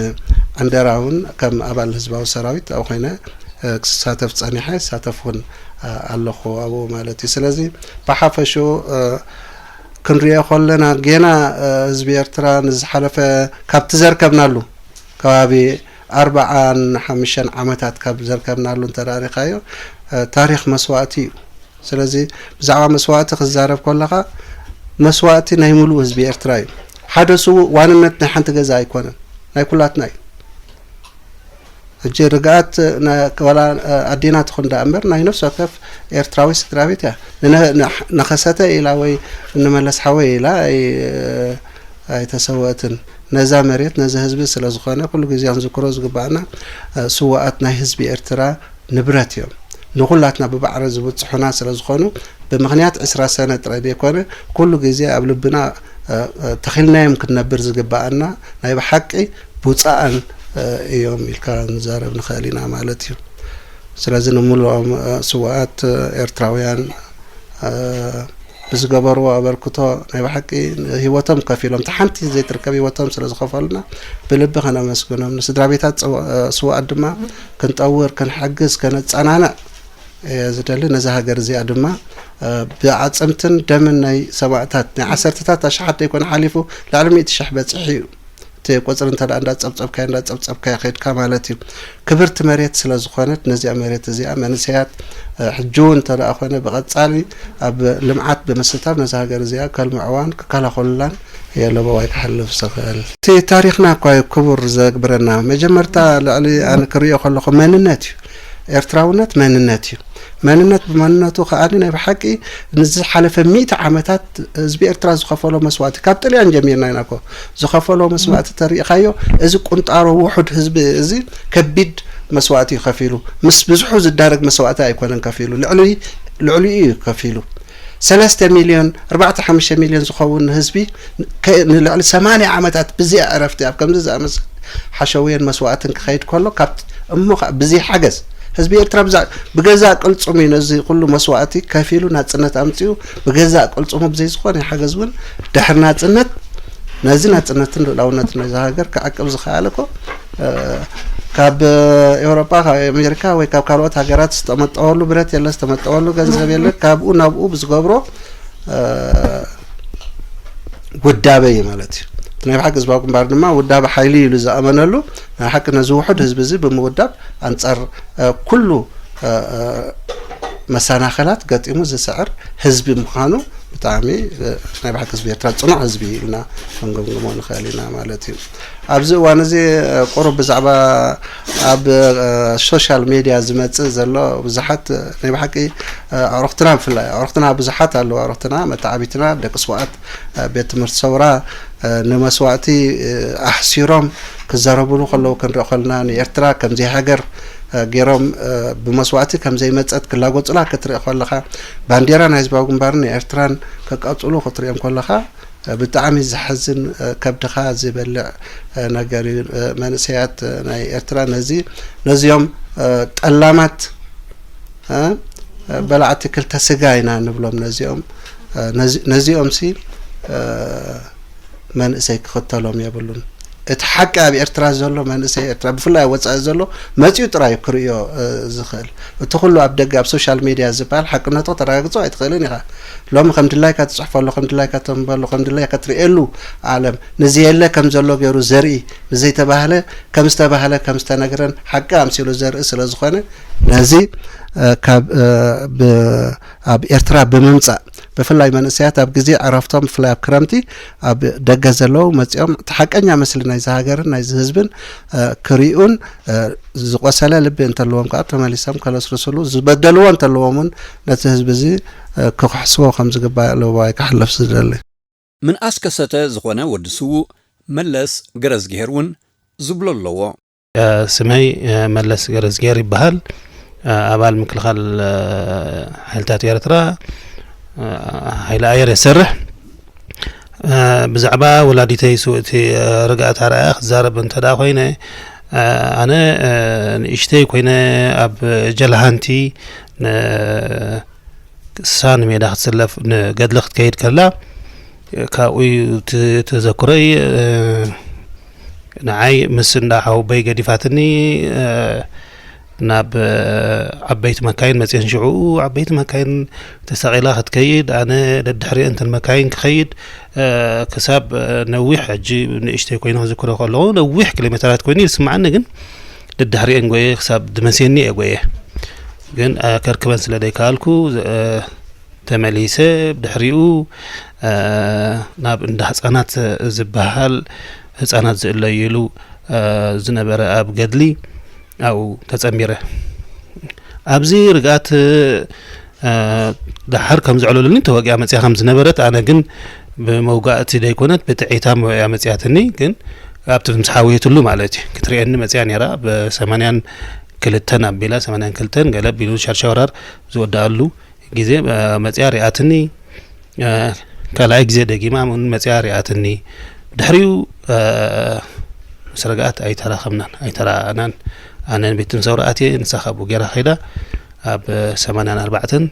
ዕንደራ እውን ከም ኣባል ህዝባዊ ሰራዊት ኣብኡ ኮይነ፣ እ፣ ክሳተፍ ጸኒሐ፣ ይሳተፍ እውን፣ እ፣ ኣለኹ ኣብኡ ማለት እዩ። ስለዚ ብሓፈሽኡ፣ እ፣ ክንሪኦ ከለና ጌና፣ እ፣ ህዝቢ ኤርትራ ንዝሓለፈ ካብቲ ዘርከብናሉ ከባቢ ኣርብዓን ሓሙሽተን ዓመታት ካብ ዘርከብናሉ እንተ ደኣ ሪኻዮ፣ እ፣ ታሪኽ መስዋእቲ እዩ። ስለዚ ብዛዕባ መስዋእቲ ክዛረብ ከለኻ፣ መስዋእቲ ናይ ምሉእ ህዝቢ ኤርትራ እዩ። ሓደ ስዉእ ዋንነት ናይ ሓንቲ ገዛ ኣይኮነን፣ ናይ ኩላትና እዩ። ሕጂ ርግኣት ና-፣ ዋላ፣ እ፣ ኣዴና ትኹን ደኣ እምበር፣ ናይ ነፍሲ ወከፍ ኤርትራዊ ስድራ ቤት እያ። ንነ-፣ ንሕ-፣ ነኸሰተ ኢላ ወይ ንመለስ ሓወይ ኢላ ኣይ-፣ ኣይተሰወእትን። ነዛ መሬት፣ ነዚ ህዝቢ ስለ ዝኾነ፣ ኩሉ ግዜ ክንዝክሮ ዝግባኣና፣ እ፣ ስዉኣት ናይ ህዝቢ ኤርትራ ንብረት እዮም። ንኹላትና ብማዕረ ዝብጽሑና ስለ ዝኾኑ፣ ብምኽንያት ዕስራ ሰነ ጥራይ ዘይኮነ፣ ኩሉ ግዜ ኣብ ልብና፣ እ፣ እ፣ ተኺልናዮም ክንነብር ዝግብኣና ናይ ብሓቂ ብፁዓን፣ እ፣ እዮም ኢልካ ክንዛረብ ንኽእል ኢና ማለት እዩ። ስለዚ ንምሉኦም፣ እ፣ ስዉኣት፣ እ፣ ኤርትራውያን፣ እ፣ ብዝገበርዎ ኣበርክቶ ናይ ብሓቂ ህይወቶም ከፊሎም፣ እታ ሓንቲ ዘይትርከብ ህይወቶም ስለ ዝኸፈሉና ብልቢ ከነመስግኖም፣ ንስድራ ቤታት ጽዋ-፣ እ፣ ስዉኣት ድማ ክንጠውር፣ ክንሕግዝ፣ ከነጸናንዕ እየ ዝደሊ። ነዛ ሃገር እዚኣ ድማ፣ እ፣ ብኣዕጽምትን ደምን ናይ ሰማእታት ናይ ዓሰርተታት ኣሽሓት ዘይኮነ ሓሊፉ ልዕሊ ሚእቲ ሽሕ በጺሑ እዩ። እቲ ቁጽሪ እንተ ደኣ እንዳጸብጸብካዮ፣ እንዳጸብጸብካዮ ከድካ ማለት እዩ። ክብርቲ መሬት ስለ ዝኾነት፣ ነዚኣ መሬት እዚኣ መንእሰያት፣ እ፣ ሕጂ እውን እንተ ደኣ ኾነ ብቐጻሊ ኣብ ልምዓት ብምስታፍ ነዛ ሃገር እዚኣ ከልምዕዋን ክከላኸሉላን እየ ለበዋይ ክሓልፍ ዝኽእል። እቲ ታሪኽና እኳ እዩ ክቡር ዘግብረና። መጀመርታ ልዕሊ ኣነ ክርእዮ ከለኹ መንነት እዩ። ኤርትራውነት መንነት እዩ። መንነት ብመንነቱ ከኣ ናይ ብሓቂ ንዝሓለፈ ሚእቲ ዓመታት ህዝቢ ኤርትራ ዝኸፈሎ መስዋእቲ፣ ካብ ጥልያን ጀሚርና ኢና እኮ ዝኸፈሎ መስዋእቲ ተሪእኻዮ፣ እዚ ቁንጣሮ ውሑድ ህዝቢ እዚ ከቢድ መስዋእቲ እዩ ከፊሉ። ምስ ብዝሑ ዝዳረግ መስዋእቲ ኣይኮነን ከፊሉ፣ ልዕሊ-፣ ልዕሊኡ እዩ ከፊሉ። ሰለስተ ሚልዮን፣ ኣርባዕተ ሓሙሽተ ሚልዮን ዝኸውን ህዝቢ ከ-፣ ንልዕሊ ሰማንያ ዓመታት ብዘይ ዕረፍቲ ኣብ ከምዚ ዝኣመሰለ ሓሸውየን መስዋእትን ክኸይድ ከሎ፣ ካብ እሞ ኸኣ ብዘይ ሓገዝ ህዝቢ ኤርትራ ብዛ-፣ ብገዛእ ቅልጽሙ እዩ ነዚ ኩሉ መስዋእቲ ከፊሉ ናጽነት ኣምጺኡ፣ ብገዛእ ቅልጽሙ ብዘይ ዝኾነ ሓገዝ እውን ድሕሪ ናጽነት ነዚ ናጽነትን ልኡላውነትን ናይዛ ሃገር ክዕቅብ ዝኸኣለ እኮ፣ እ፣ ካብ ኤውሮጳ፣ ካብ ኣሜሪካ ወይ ካብ ካልኦት ሃገራት ዝተመጠወሉ ብረት የለ፣ ዝተመጠወሉ ገንዘብ የለ። ካብኡ ናብኡ ብዝገብሮ፣ እ፣ ውዳበ እዩ ማለት እዩ። እቲ ናይ ብሓቂ ህዝባዊ ግንባር ድማ ውዳበ ሓይሊ ኢሉ ዝኣመነሉ፣ ናይ ሓቂ ነዚ ውሑድ ህዝቢ እዚ ብምውዳብ ኣንጻር፣ እ፣ ኩሉ፣ እ፣ እ፣ መሰናኸላት ገጢሙ ዝስዕር ህዝቢ ምዃኑ ብጣዕሚ፣ እ፣ ናይ ብሓቂ ህዝቢ ኤርትራ ጽኑዕ ህዝቢ እዩ ኢልና ክንግምግሞ ንኽእል ኢና ማለት እዩ። ኣብዚ እዋን እዚ፣ እ፣ ቁሩብ ብዛዕባ ኣብ፣ እ፣ ሶሻል ሜድያ ዝመጽእ ዘሎ ብዙሓት፣ እ፣ ናይ ብሓቂ፣ እ፣ ኣዕሩኽትና ብፍላይ፣ ኣዕሩኽትና ብዙሓት ኣለዉ። ኣዕሩኽትና፣ መተዓቢትና፣ ደቂ ስውኣት፣ እ፣ ቤት ትምህርቲ ሰውራ፣ እ፣ ንመስዋእቲ፣ እ፣ ኣሕሲሮም ክዛረቡሉ ከለዉ ክንርኢ ከለና፣ ንኤርትራ ከምዘይ ሃገር፣ እ፣ ገይሮም፣ እ፣ ብመስዋእቲ ከምዘይመጸት ክላጎጹላ ክትርኢ ከለኻ፣ ባንዴራ ናይ ህዝባዊ ግንባርን ኤርትራን ከቃጽሉ ክትሪኦም ከለኻ፣ እ፣ ብጣዕሚ ዘሕዝን፣ እ፣ ከብድኻ ዝበልዕ፣ እ፣ ነገር እዩ። እ፣ መንእሰያት፣ እ፣ ናይ ኤርትራ ነዚ፣ ነዚኦም፣ እ፣ ጠላማት፣ እ፣ እ፣ በላዕቲ ክልተ ስጋ ኢና ንብሎም ነዚኦም። እ፣ ነዚ-፣ ነዚኦምሲ፣ እ፣ መንእሰይ ክኽተሎም የብሉን። እቲ ሓቂ ኣብ ኤርትራ ዘሎ መንእሰይ ኤርትራ፣ ብፍላይ ኣብ ወጻኢ ዘሎ፣ መጺኡ ጥራይ እዩ ክርእዮ፣ እ፣ ዝኽእል። እቲ ኩሉ ኣብ ደገ ኣብ ሶሻል ሜድያ ዝበሃል ሓቅነቱ ከተረጋግጾ ኣይትኽእልን ኢኻ። ሎሚ ከም ድላይካ ትጽሕፈሉ፣ ከም ድላይካ ተንበሉ፣ ከም ድላይካ ትርእየሉ ዓለም፣ ንዘየለ ከም ዘሎ ገይሩ ዘርኢ፣ ንዘይተባህለ ከም ዝተባህለ፣ ከም ዝተነግረን ሓቂ ኣምሲሉ ዘርኢ ስለ ዝኾነ፣ ነዚ፣ እ፣ ካብ፣ እ፣ ብ-፣ ኣብ ኤርትራ ብምምጻእ፣ ብፍላይ መንእሰያት ኣብ ግዜ ዕረፍቶም፣ ብፍላይ ኣብ ክረምቲ ኣብ ደገ ዘለዉ መጺኦም እቲ ሓቀኛ ምስሊ ናይዚ ሃገርን ናይዚ ህዝብን፣ እ፣ ክርእዩን፣ እ፣ ዝቖሰለ ልቢ እንተለዎም ከኣ ተመሊሶም ከለስልስሉ፣ ዝበደልዎ እንተለዎም እውን ነቲ ህዝቢ እዚ፣ እ፣ ክኽሕስዎ ከም ዝግባእ ለበዋይ ክሓልፍ ዝደሊ። ምንኣስ ከሰተ ዝኾነ ወዲ ስዉእ መለስ ገረዝግሄር እውን ዝብሎ ኣለዎ። ስመይ መለስ ገረዝግሄር ይበሃል። ኣባል ምክልኻል ሓይልታት ኤርትራ፣ ሓይሊ ኣየር እየ ዝሰርሕ። ብዛዕባ ወላዲተይ ስውእቲ ርግኣት ኣርኣያ ክዛረብ እንተ ደኣ ኮይነ፣ ኣነ ንእሽተይ ኮይነ ኣብ ጀልሃንቲ ን ሳን ሜዳ ክትስለፍ ንገድሊ ክትከይድ ከላ ካብኡ እዩ እቲ ተዘክሮይ። ንዓይ ምስ እንዳ ሓወቦይ ገዲፋትኒ ናብ ዓበይቲ መካይን መፅየን። ሽዑ ዓበይቲ መካይን ተሰቒላ ክትከይድ፣ ኣነ ደድሕሪአን እተን መካይን ክኸይድ ክሳብ ነዊሕ፣ ሕጂ ንእሽተይ ኮይነ ክዝክሮ ከለኹ ነዊሕ ኪሎ ሜተራት ኮይኑ ይስምዓኒ፣ ግን ደድሕሪአን ጎየ ክሳብ ድመሴኒ እየ ጎየ። ግን ከርክበን ስለ ዘይከኣልኩ ተመሊሰ ብድሕሪኡ ናብ እንዳ ህፃናት ዝበሃል ህፃናት ዝእለይሉ ዝነበረ ኣብ ገድሊ ኣብኡ ተፀንቢረ። ኣብዚ ርግኣት ደሓር ከም ዘዕለሉኒ ተወቂዓ መፅያ ከም ዝነበረት፣ ኣነ ግን ብመውጋእቲ ደይኮነት ብጥዒታ እያ መፅያትኒ። ግን ኣብቲ ምስ ሓውየትሉ ማለት እዩ ክትርእየኒ መፅያ ነይራ። ብ ሰማንያን ክልተን ኣቢላ ሰማንያን ክልተን ገለ ኣቢሉ ሻድሻይ ወራር ዝወድኣሉ ግዜ መጽያ ሪኣትኒ። ካልኣይ ግዜ ደጊማ እውን መጽያ ሪኣትኒ። ድሕሪኡ ምስ ረግኣት ኣይተራኸብናን ኣይተራእናን። ኣነ ቤት ትንሰው ረኣት እየ፣ ንሳ ካብኡ ገይራ ከይዳ ኣብ ሰማንያን ኣርባዕተን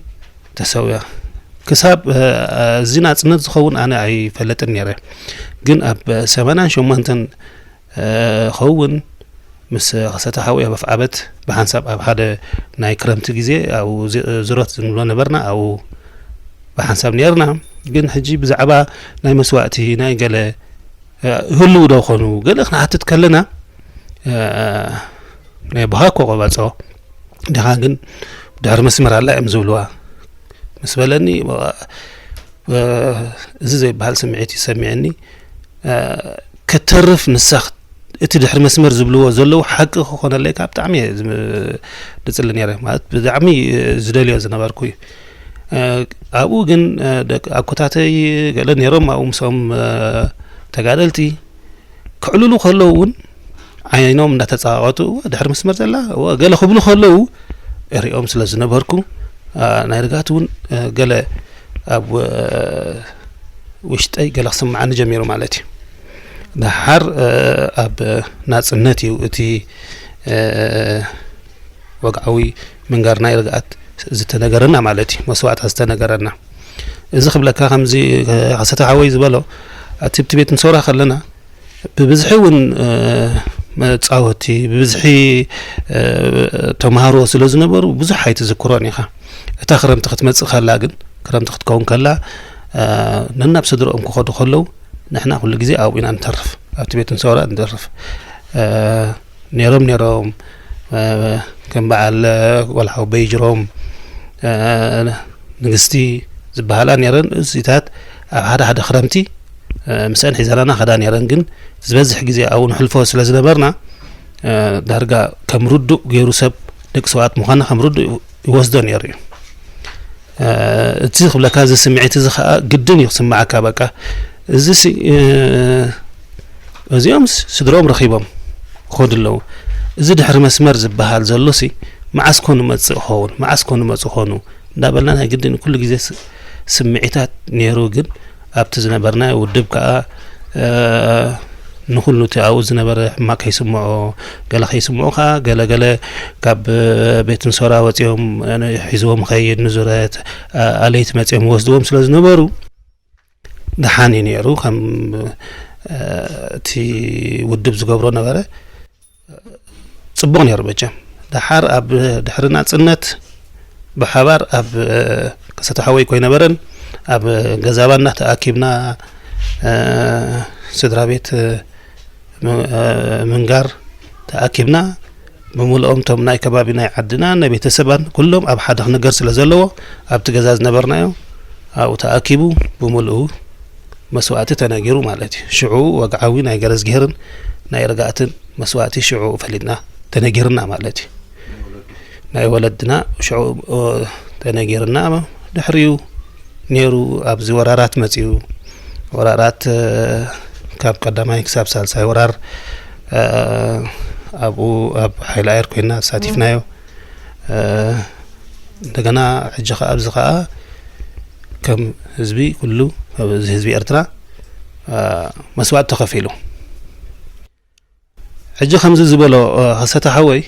ተሰውያ። ክሳብ እዚ ናጽነት ዝኸውን ኣነ ኣይፈለጥን ነይረ። ግን ኣብ ሰማንያን ሸሞንተን ኸውን ምስ ከሰተ ሓዊ ኣብ ኣፍዓበት ብሓንሳብ ኣብ ሓደ ናይ ክረምቲ ግዜ ኣብኡ ዝ- ዝሮት ዝንብሎ ነበርና። ኣብኡ ብሓንሳብ ነርና። ግን ሕጂ ብዛዕባ ናይ መስዋእቲ ናይ ገለ ህልው ዶ ኾኑ ገለ ክንሓትት ከለና ናይ ብሃኮ ቆባጾ ድኻ ግን ድሕሪ መስመር ኣላ እዮም ዝብልዋ ምስ በለኒ፣ እዚ ዘይበሃል ስምዒት ይሰሚዐኒ። ከተርፍ ንሳ እቲ ድሕሪ መስመር ዝብልዎ ዘለዉ ሓቂ ክኾነለይ ካብ ብጣዕሚ እየ ዝም- ዝጽሊ ነይረ። ማለት ብጣዕሚ ዝደልዮ ዝነበርኩ እዩ። ኣብኡ ግን ደቂ ኣኮታተይ ገለ ነይሮም ኣብኡ ምስኦም ተጋደልቲ ክዕልሉ ከለዉ እውን ዓይኖም እንዳተጻወቱ፣ "እወ፣ ድሕሪ መስመር ዘላ፣ እወ" ገለ ክብሉ ከለዉ እሪኦም ስለ ዝነበርኩ፣ ኣ፣ ናይ ርግኣት እውን፣ እ፣ ገለ ኣብ፣ እ፣ ውሽጠይ ገለ ክስምዓኒ ጀሚሩ ማለት እዩ። ደሓር፣ እ፣ ኣብ ናጽነት እዩ እቲ፣ እ፣ ወግዓዊ ምንጋር ናይ ርግኣት ዝተነገረና ማለት እዩ፣ መስዋእታ ዝተነገረና። እዚ ክብለካ ከምዚ፣ እ፣ ከሰተ ሓወይ ዝበሎ፣ ኣብቲ ቤት ንሶራ ከለና፣ ብብዝሒ እውን፣ እ፣ መጻወቲ፣ ብብዝሒ፣ እ፣ ተምሃሮ ስለ ዝነበሩ ብዙሕ ኣይትዝክሮን ኢኻ። እታ ክረምቲ ክትመጽእ ከላ ግን፣ ክረምቲ ክትከውን ከላ፣ እ፣ ነናብ ስድርኦም ክኸዱ ከለዉ፣ ንሕና ኩሉ ግዜ ኣብኡ ኢና ንተርፍ፣ ኣብቲ ቤት እንሰውራ ንተርፍ። እ፣ ነይሮም፣ ነይሮም፣ እ፣ ከም በዓል፣ እ፣ ወልሓዊ በይጅሮም፣ እ፣ ንግስቲ ዝበሃላ ነይረን። እዚታት ኣብ ሓደ ሓደ ክረምቲ፣ እ፣ ምስአን ሒዘናና ከዳ ነይረን። ግን ዝበዝሕ ግዜ ኣብኡ ንሕልፎ ስለ ዝነበርና፣ እ፣ ዳርጋ ከም ርዱእ ገይሩ ሰብ ደቂ ሰባት ምዃንና ከም ርዱእ ይወስዶ ነይሩ እዩ። እ፣ እቲ ክብለካ፣ እዚ ስምዒት እዚ ኸኣ ግድን እዩ ክስምዓካ። በቃ፣ እዚ ሲ-፣ እ፣ እዚኦም ስ-፣ ስድርኦም ረኺቦም ክኸዱ ኣለዉ። እዚ ድሕሪ መስመር ዝበሃል ዘሎ ሲ፣ መዓስ ኮኑ መጽእ ኸውን? መዓስ ኮኑ መጽእ ኾኑ? እንዳበልና ናይ ግድን ኩሉ ግዜ ስ-፣ ስምዒታት ነይሩ። ግን ኣብቲ ዝነበርናዮ ውድብ ከኣ፣ እ፣ ንኹሉ እቲ ኣብኡ ዝነበረ ሕማቕ ከይስምዖ፣ ገለ ከይስምዑ ከኣ፣ ገለ ገለ ካብ ቤት እንሶራ ወጺኦም፣ እ፣ ሒዝዎም ኸይድ ንዙረት፣ እ፣ ኣለይቲ መጺኦም ይወስድዎም ስለ ዝነበሩ፣ ደሓን እዩ ነይሩ። ከም፣ እ፣ እቲ ውድብ ዝገብሮ ነበረ። ጽቡቕ ነይሩ መቸም። ደሓር ኣብ ድሕሪ ናጽነት ብሓባር ኣብ፣ እ፣ ከሰተ ሓወይ ኮይነበረን ኣብ ገዛ ባና ተኣኪብና፣ እ፣ ስድራ ቤት፣ እ፣ ም-፣ እ፣ ምንጋር ተኣኪብና ብምልኦም እቶም ናይ ከባቢ ናይ ዓድና ናይ ቤተሰባን ኩሎም ኣብ ሓደ ክነገር ስለ ዘለዎ ኣብቲ ገዛ ዝነበርናዮ ኣብኡ ተኣኪቡ ብምልኡ መስዋእቲ ተነጊሩ ማለት እዩ። ሽዑ ወግዓዊ ናይ ገረዝጊሄርን ናይ ርግኣትን መስዋእቲ ሽዑ ፈሊጥና ተነጊርና ማለት እዩ። ናይ ወለድና ሽዑ፣ እ፣ ተነጊርና ድሕሪኡ ነይሩ ኣብዚ ወራራት መጺኡ። ወራራት፣ እ፣ ካብ ቀዳማይ ክሳብ ሳልሳይ ወራር፣ እ፣ ኣብኡ ኣብ ሓይሊ ኣየር ኮይንና ተሳቲፍናዮ። እ፣ እንደገና ሕጂ ከኣ ኣብዚ ከኣ ከም ህዝቢ ኩሉ፣ እዚ ህዝቢ ኤርትራ፣ እ፣ መስዋእቲ ተኸፊሉ። ሕጂ ከምዚ ዝበሎ፣ እ፣ ከሰተ ሓወይ፣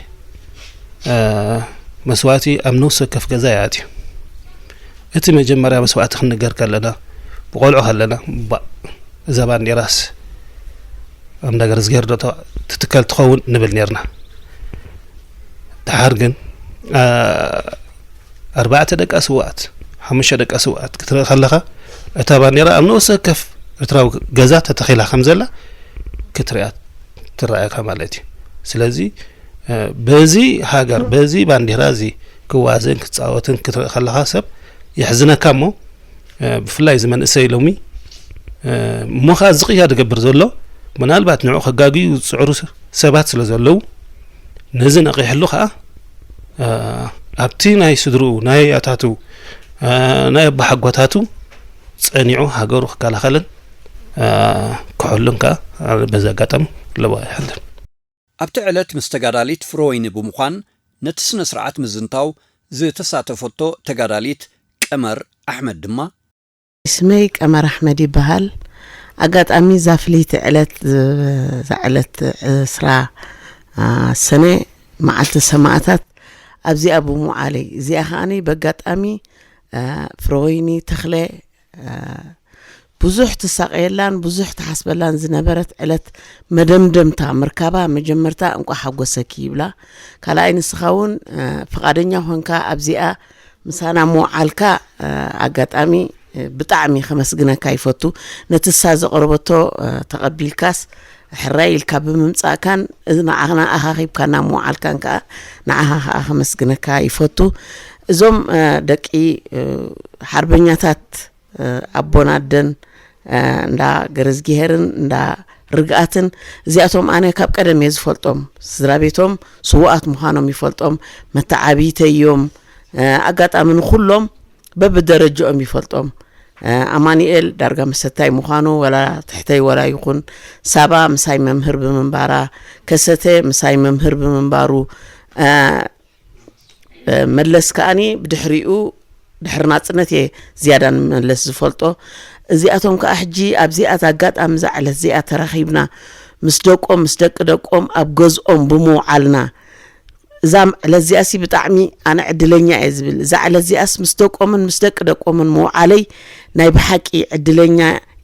እ፣ መስዋእቲ ኣብ ነፍሲ ወከፍ ገዛ ይኣትዩ። እቲ መጀመርያ መስዋእቲ ክንንገር ከለና፣ ብቆልዑ ከለና፣ "ባእ፣ እዛ ባንዴራስ ኣብ እንዳ ገረዝጊሄር ዶ ተ-፣ ትትከል ትኸውን?" ንብል ኔርና። ደሓር ግን፣ እ፣ ኣርባዕተ ደቂ ስውኣት፣ ሓሙሽተ ደቂ ስውኣት ክትርኢ ከለኻ፣ እታ ባንዴራ ኣብ ንኡስ ወከፍ ኤርትራዊ ገዛ ተተኺላ ከም ዘላ ክትሪኣ ትረኣየካ ማለት እዩ። ስለዚ፣ እ፣ በዚ ሃገር፣ በዚ ባንዴራ እዚ ክዋዘን ክጻወትን ክትርኢ ከለኻ ሰብ የሕዝነካ እሞ፣ እ፣ ብፍላይ እዚ መንእሰይ ሎሚ፣ እ፣ እሞ ኸኣ እዚ ቅያ ዝገብር ዘሎ፣ ምናልባት ንዕኡ ከጋግዩ ዝጽዕሩ ስ-፣ ሰባት ስለ ዘለዉ፣ ነዚ ነቒሕሉ ኸኣ፣ እ፣ ኣብቲ ናይ ስድርኡ፣ ናይ ኣታቱ፣ እ፣ ናይ ኣቦሓጎታቱ ጸኒዑ ሃገሩ ክከላኸልን፣ እ፣ ክሕሉን ከኣ በዚ ኣጋጣሚ ለበዋ ይሓልፍ። ኣብቲ ዕለት ምስ ተጋዳሊት ፍረወይኒ ብምዃን ነቲ ስነ ስርዓት ምዝንታው ዝተሳተፈቶ ተጋዳሊት ቀመር ኣሕመድ ድማ፣ ስመይ ቀመር ኣሕመድ ይበሃል። ኣጋጣሚ እዛ ፍልይቲ ዕለት፣ እዛ ዕለት ዕስራ ሰነ፣ መዓልቲ ሰማእታት ኣብዚኣ ብምውዓለይ፣ እዚኣ ከዓኒ በጋጣሚ ፍረወይኒ ተኽለ ብዙሕ ትሳቐየላን ብዙሕ ትሓስበላን ዝነበረት ዕለት መደምደምታ ምርካባ፣ መጀመርታ እንቋዕ ሓጎሰኪ ይብላ። ካልኣይ ንስኻ እውን ፍቓደኛ ኮንካ ኣብዚኣ ምሳና ምውዓልካ ኣጋጣሚ ብጣዕሚ ከመስግነካ ይፈቱ። ነቲ እሳ ዘቕረበቶ ተቐቢልካስ ሕራይ ኢልካ ብምምጻእካን ንዓና ኣኻኺብካና ምውዓልካን ከዓ ንዓኻ ከዓ ከመስግነካ ይፈቱ። እዞም ደቂ ሓርበኛታት ኣቦን ኣደን እንዳ ገረዝጊሄርን እንዳ ርግኣትን፣ እዚኣቶም ኣነ ካብ ቀደም እየ ዝፈልጦም። ስድራ ቤቶም ስውኣት ምዃኖም ይፈልጦም። መተዓብይተይ እዮም። ኣጋጣሚ ንኩሎም በብደረጃኦም ይፈልጦም። ኣማኒኤል ዳርጋ መሰታይ ምዃኑ፣ ወላ ትሕተይ ወላ ይኹን፣ ሳባ ምሳይ መምህር ብምንባራ፣ ከሰተ ምሳይ መምህር ብምንባሩ፣ መለስ ከኣኒ ብድሕሪኡ፣ ድሕሪ ናጽነት እየ ዝያዳ ንመለስ ዝፈልጦ። እዚኣቶም ከኣ ሕጂ ኣብዚኣ፣ እዛ ኣጋጣሚ፣ እዛ ዕለት እዚኣ ተራኺብና ምስ ደቆም፣ ምስ ደቂ ደቆም ኣብ ገዝኦም ብምውዓልና፣ እዛ ዕለት እዚኣሲ ብጣዕሚ ኣነ ዕድለኛ እየ ዝብል። እዛ ዕለት እዚኣስ ምስ ደቆምን ምስ ደቂ ደቆምን ምውዓለይ ናይ ብሓቂ ዕድለኛ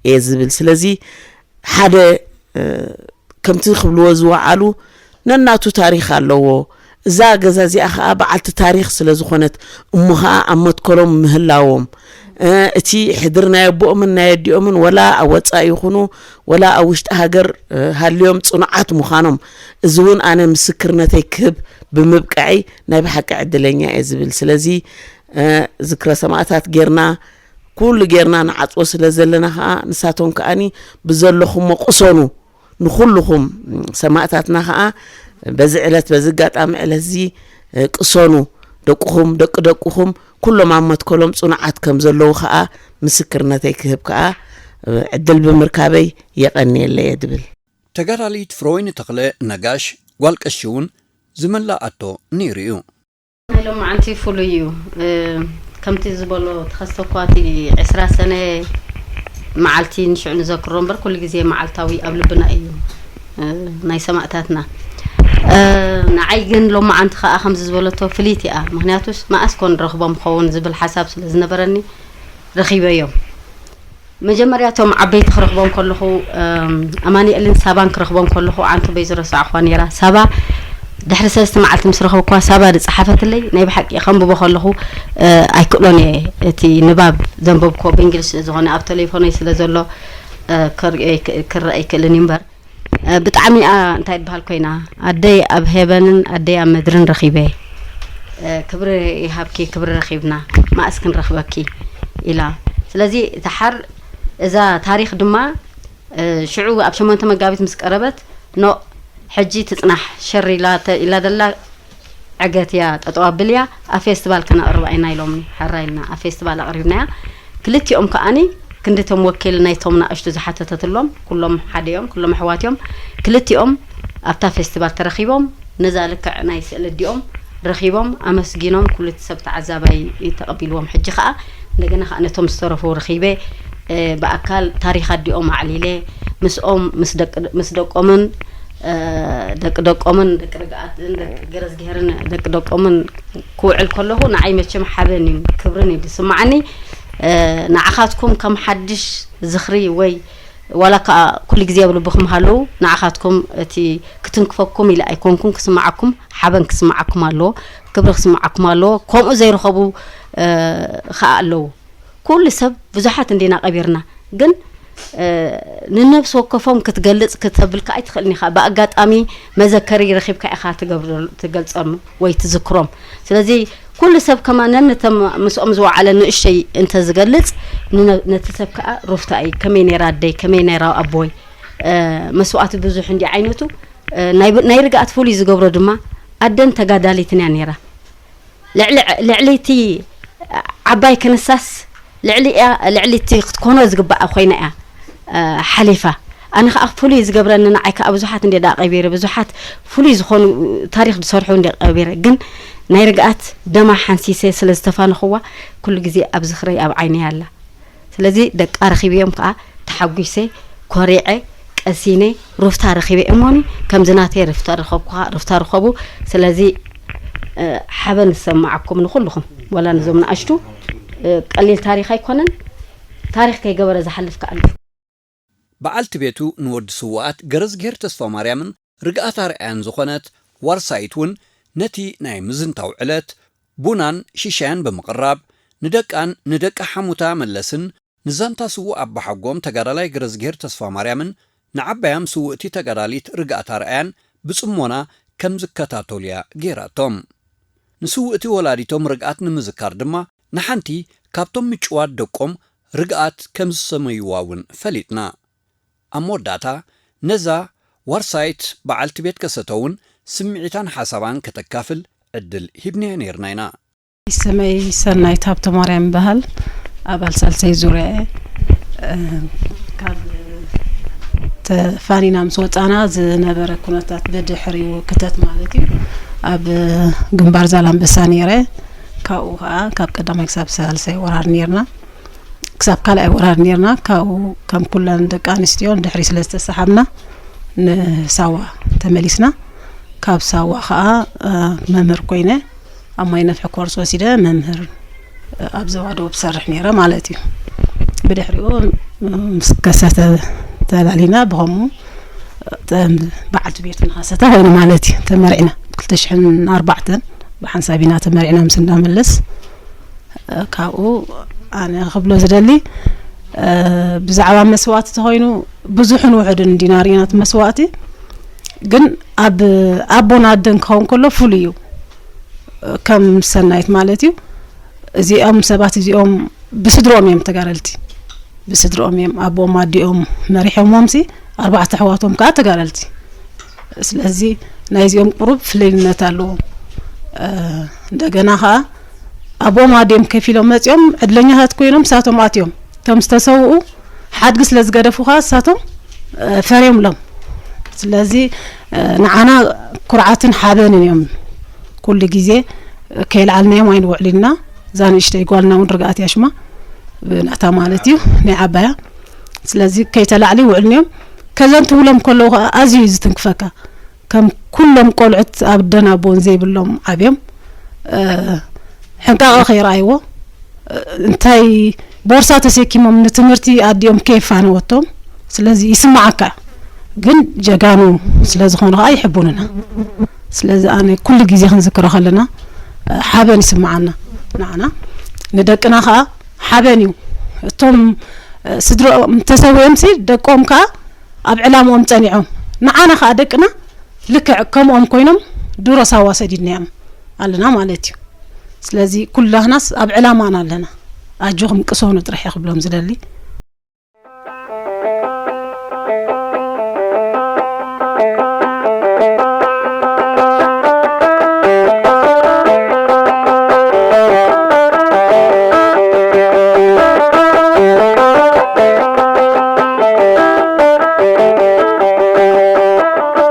እየ ዝብል። ስለዚ ሓደ ከምቲ ክብልዎ ዝወዓሉ ነናቱ ታሪኽ ኣለዎ። እዛ ገዛ እዚኣ ኸዓ በዓልቲ ታሪኽ ስለ ዝኾነት፣ እሞ ኸዓ ኣብ መትከሎም ምህላዎም፣ እቲ ሕድሪ ናይ ኣቦኦምን ናይ ኣዲኦምን፣ ወላ ኣብ ወፃኢ ይኹኑ ወላ ኣብ ውሽጢ ሃገር ሃልዮም ፅኑዓት ምዃኖም፣ እዚ እውን ኣነ ምስክርነተይ ክህብ ብምብቃዐይ ናይ ብሓቂ ዕድለኛ እየ ዝብል። ስለዚ ዝክረ ሰማእታት ጌርና፣ ኩሉ ጌርና ንዓፅዎ ስለ ዘለና ኸዓ፣ ንሳቶም ከዓኒ ብዘለኹሞ ቅሰኑ። ንኹልኹም ሰማእታትና ኸዓ በዚ ዕለት፣ በዚ ኣጋጣሚ ዕለት እዚ ቅሰኑ። ደቅኹም፣ ደቂ ደቅኹም ኩሎም ኣብ መትከሎም ጽኑዓት ከም ዘለዉ ኸዓ ምስክርነተይ ክህብ ከኣ ዕድል ብምርካበይ የቐንየለይ እየ ድብል። ተጋዳሊት ፍረወይኒ ተኽለ ነጋሽ ጓል ቀሺ እውን ዝመላኣቶ ነይሩ እዩ። ናይ ሎማዓንቲ ፍሉይ እዩ። ከምቲ ዝበሎ ተኸስተ እኳ እቲ ዕስራ ሰነ መዓልቲ ንሽዑ ንዘክሮ እምበር ኩሉ ግዜ መዓልታዊ ኣብ ልብና እዩ ናይ ሰማእታትና። ንዓይ ግን ሎማዓንቲ ከዓ ከምዚ ዝበለቶ ፍልይቲ እያ። ምክንያቱስ መኣስ ኮን ረኽቦም ኸውን ዝብል ሓሳብ ስለ ዝነበረኒ ረኺበዮም። መጀመርያ እቶም ዓበይቲ ክረኽቦም ከለኹ ኣማኒኤልን ሳባን ክረኽቦም ከለኹ ዓንቱ በይ ዝረሳዕኳ ነይራ። ሳባ ድሕሪ ሰለስተ መዓልቲ ምስ ረኸብኳ ሳባ ዝፀሓፈትለይ ናይ ብሓቂ ከንብቦ ከለኹ ኣይክእሎን እየ። እቲ ንባብ ዘንበብኮ ብእንግሊሽ ስለ ዝኾነ ኣብ ተሌፎነይ ስለ ዘሎ ክርአ ኣይክእልን እዩ እምበር ብጣዕሚ እያ እንታይ ትበሃል ኮይና ኣደይ ኣብ ሄበንን ኣደይ ኣብ ምድርን ረኺበ ክብሪ ይሃብኪ ክብሪ ረኺብና ማእስ ክንረኽበኪ ኢላ ስለዚ ተሓር እዛ ታሪኽ ድማ ሽዑ ኣብ ሸሞንተ መጋቢት ምስ ቀረበት ኖ ሕጂ ትጽናሕ ሸር ኢላ ኢላ ደላ ዕገት እያ ጠጠው ኣብልያ ኣብ ፌስቲቫል ከነቕርባ ኢና ኢሎምኒ። ሕራይ ኢልና ኣብ ፌስቲቫል ኣቕሪብናያ። ክልቲኦም ከኣኒ ክንድቶም ወኪል ናይቶም ናእሽቱ ዝሓተተትሎም ኩሎም ሓደ እዮም፣ ኩሎም ኣሕዋት እዮም። ክልቲኦም ኣብታ ፌስቲቫል ተረኺቦም ነዛ ልክዕ ናይ ስእሊ ኣዲኦም ረኺቦም ኣመስጊኖም ኩሉ እቲ ሰብ ተዓዛባይ ተቐቢልዎም። ሕጂ ከኣ እንደገና ከኣ ነቶም ዝተረፉ ረኺበ ብኣካል ታሪኽ ኣዲኦም ኣዕሊለ ምስኦም ምስ ደቆምን ደቂ ደቆምን ደቂ ርግኣትን ደቂ ገረዝግሄርን ደቂ ደቆምን ክውዕል ከለኹ ንዓይ መቸም ሓበን እዩ ክብርን እዩ ዝስማዓኒ ንዓኻትኩም ከም ሓድሽ ዝኽሪ ወይ ዋላ ከዓ ኩሉ ግዜ ኣብ ልብኹም ሃለዉ ንዓኻትኩም እቲ ክትንክፈኩም ኢለ ኣይኮንኩን ክስማዓኩም ሓበን ክስማዓኩም ኣለዎ ክብሪ ክስማዓኩም ኣለዎ ከምኡ ዘይረኸቡ ከዓ ኣለዉ ኩሉ ሰብ ብዙሓት እንዲና ቀቢርና ግን ንነብሲ ወከፎም ክትገልፅ ክተብልካ ኣይትኽእልን ኢኻ ብኣጋጣሚ መዘከሪ ረኺብካ ኢኻ ትገልፀሉ ወይ ትዝክሮም ስለዚ ኩሉ ሰብ ከማነን ነተም ምስኦም ዝወዓለ ንእሸይ እንተ ዝገልፅ ነቲ ሰብ ከዓ ሩፍታ እዩ ከመይ ነይራ ኣደይ ከመይ ነይራ ኣቦይ መስዋእቲ ብዙሕ እንዲ ዓይነቱ ናይ ርግኣት ፍሉይ ዝገብሮ ድማ ኣደን ተጋዳሊትን እያ ነይራ ልዕሊ እቲ ዓባይ ክንሳስ ልዕሊ ልዕሊ እቲ ክትኮኖ ዝግባኣ ኮይና እያ ሓሊፋ ኣነ ከዓ ፍሉይ ዝገብረኒ ንዓይ ከዓ ብዙሓት እንደ ዳ ቀቢረ፣ ብዙሓት ፍሉይ ዝኾኑ ታሪኽ ዝሰርሑ እንደ ቀቢረ፣ ግን ናይ ርግኣት ደማ ሓንሲሰ ስለ ዝተፋነኽዋ ኩሉ ግዜ ኣብ ዝኽረይ ኣብ ዓይነይ ኣላ። ስለዚ ደቃ ረኺበዮም ከዓ ተሓጒሰ፣ ኮሪዐ፣ ቀሲነ፣ ሩፍታ ረኺበ እሞኒ ከምዚ ናተይ ሩፍታ ረኸብኩ ከዓ ሩፍታ ርኸቡ። ስለዚ ሓበን ዝሰማዓኩም ንኹልኹም፣ ወላ ንዞም ንኣሽቱ ቀሊል ታሪኽ ኣይኮነን። ታሪኽ ከይገበረ ዝሓልፍ ከዓ ኣሎ። በዓልቲ ቤቱ ንወዲ ስውኣት ገረዝግሄር ተስፋማርያምን ርግኣት ኣርኣያን ዝኾነት ዋርሳይት እውን ነቲ ናይ ምዝንታው ዕለት ቡናን ሽሻያን ብምቕራብ ንደቃን ንደቂ ሓሙታ መለስን ንዛንታ ስዉእ ኣባሓጎም ተጋዳላይ ገረዝግሄር ተስፋማርያምን ንዓባያም ስውእቲ ተጋዳሊት ርግኣት ኣርኣያን ብጽሞና ከም ዝከታተሉያ ገይራቶም። ንስውእቲ ወላዲቶም ርግኣት ንምዝካር ድማ ንሓንቲ ካብቶም ምጭዋት ደቆም ርግኣት ከም ዝሰመይዋ እውን ፈሊጥና። ኣብ መወዳእታ ነዛ ዋርሳይት በዓልቲ ቤት ከሰተ እውን ስምዒታን ሓሳባን ከተካፍል ዕድል ሂብናያ ነይርና ኢና። ስመይ ሰናይት ሃብተማርያም ይበሃል። ኣባል ሳልሳይ ዙርያ እየ። ካብ ተፋኒና ምስ ወፃና ዝነበረ ኩነታት ብድሕሪኡ ክተት ማለት እዩ። ኣብ ግንባር ዛላንበሳ ነይረ። ካብኡ ከዓ ካብ ቀዳማይ ክሳብ ሳልሳይ ወራር ነይርና። ክሳብ ካልኣይ ወራር ነይርና። ካብኡ ከም ኩለን ደቂ ኣንስትዮ ንድሕሪት ስለ ዝተሰሓብና ንሳዋ ተመሊስና። ካብ ሳዋ ከዓ መምህር ኮይነ ኣብ ማይ ነፍሒ ኮርስ ወሲደ መምህር ኣብ ዘዋደው ብሰርሕ ነይረ ማለት እዩ። ብድሕሪኡ ምስ ከሰተ ተላሊና ብኸምኡ በዓልቲ ቤቱ ንኸሰተ ኮይኑ ማለት እዩ። ተመርዒና ክልተ ሽሕን ኣርባዕተን ብሓንሳብ ኢና ተመርዒና ምስ እንዳመለስ ካብኡ ኣነ ክብሎ ዝደሊ ብዛዕባ መስዋእቲ ተኮይኑ ብዙሕን ውሕድን እንዲና ርኢና እቲ መስዋእቲ ግን ኣብ ኣቦን ኣደን ክኸውን ከሎ ፍሉይ እዩ ከም ሰናይት ማለት እዩ እዚኦም ሰባት እዚኦም ብስድሮኦም እዮም ተጋደልቲ ብስድሮኦም እዮም ኣቦኦም ኣዲኦም መሪሖሞምሲ ኣርባዕተ ኣሕዋቶም ከዓ ተጋደልቲ ስለዚ ናይዚኦም ቁሩብ ፍልይነት ኣለዎ እንደገና ከዓ ኣቦኦም ኣዲኦም ከፊሎም መፂኦም ዕድለኛታት ኮይኖም ሳቶም ኣትዮም እቶም ዝተሰውኡ ሓድጊ ስለ ዝገደፉ ከዓ ሳቶም ፈርዮምሎም ስለዚ ንዓና ኩርዓትን ሓበንን እዮም ኩሉ ግዜ ከይልዓልናዮም ኣይንውዕል ኢልና እዛ ንእሽተይ ጓልና እውን ርግኣት ያሽማ ብናታ ማለት እዩ ናይ ዓባያ ስለዚ ከይተላዕሊ ይውዕልንዮም ከዘን ትብሎም ከለዉ ከዓ ኣዝዩ እዩ ዝትንክፈካ ከም ኩሎም ቆልዑት ኣብ ደን ኣቦን ዘይብሎም ዓብዮም ሕንቃቐ ከይረኣይዎ እንታይ ቦርሳ ተሰኪሞም ንትምህርቲ ኣዲኦም ከየፋነወቶም ስለዚ ይስማዓካ ግን ጀጋኑ ስለ ዝኾኑ ከዓ ይሕቡንና ስለዚ ኣነ ኩሉ ግዜ ክንዝክሮ ከለና ሓበን ይስምዓና ንዓና ንደቅና ከዓ ሓበን እዩ እቶም ስድሮኦም ተሰዊኦም ሲ ደቆም ከዓ ኣብ ዕላምኦም ጸኒዖም ንዓና ከዓ ደቅና ልክዕ ከምኦም ኮይኖም ድሮ ሳዋ ሰዲድናዮም ኣለና ማለት እዩ ስለዚ ኩላህናስ ኣብ ዕላማና ኣለና ኣጆኹም ቅሰኑ ጥራሕ ክብሎም ዝደሊ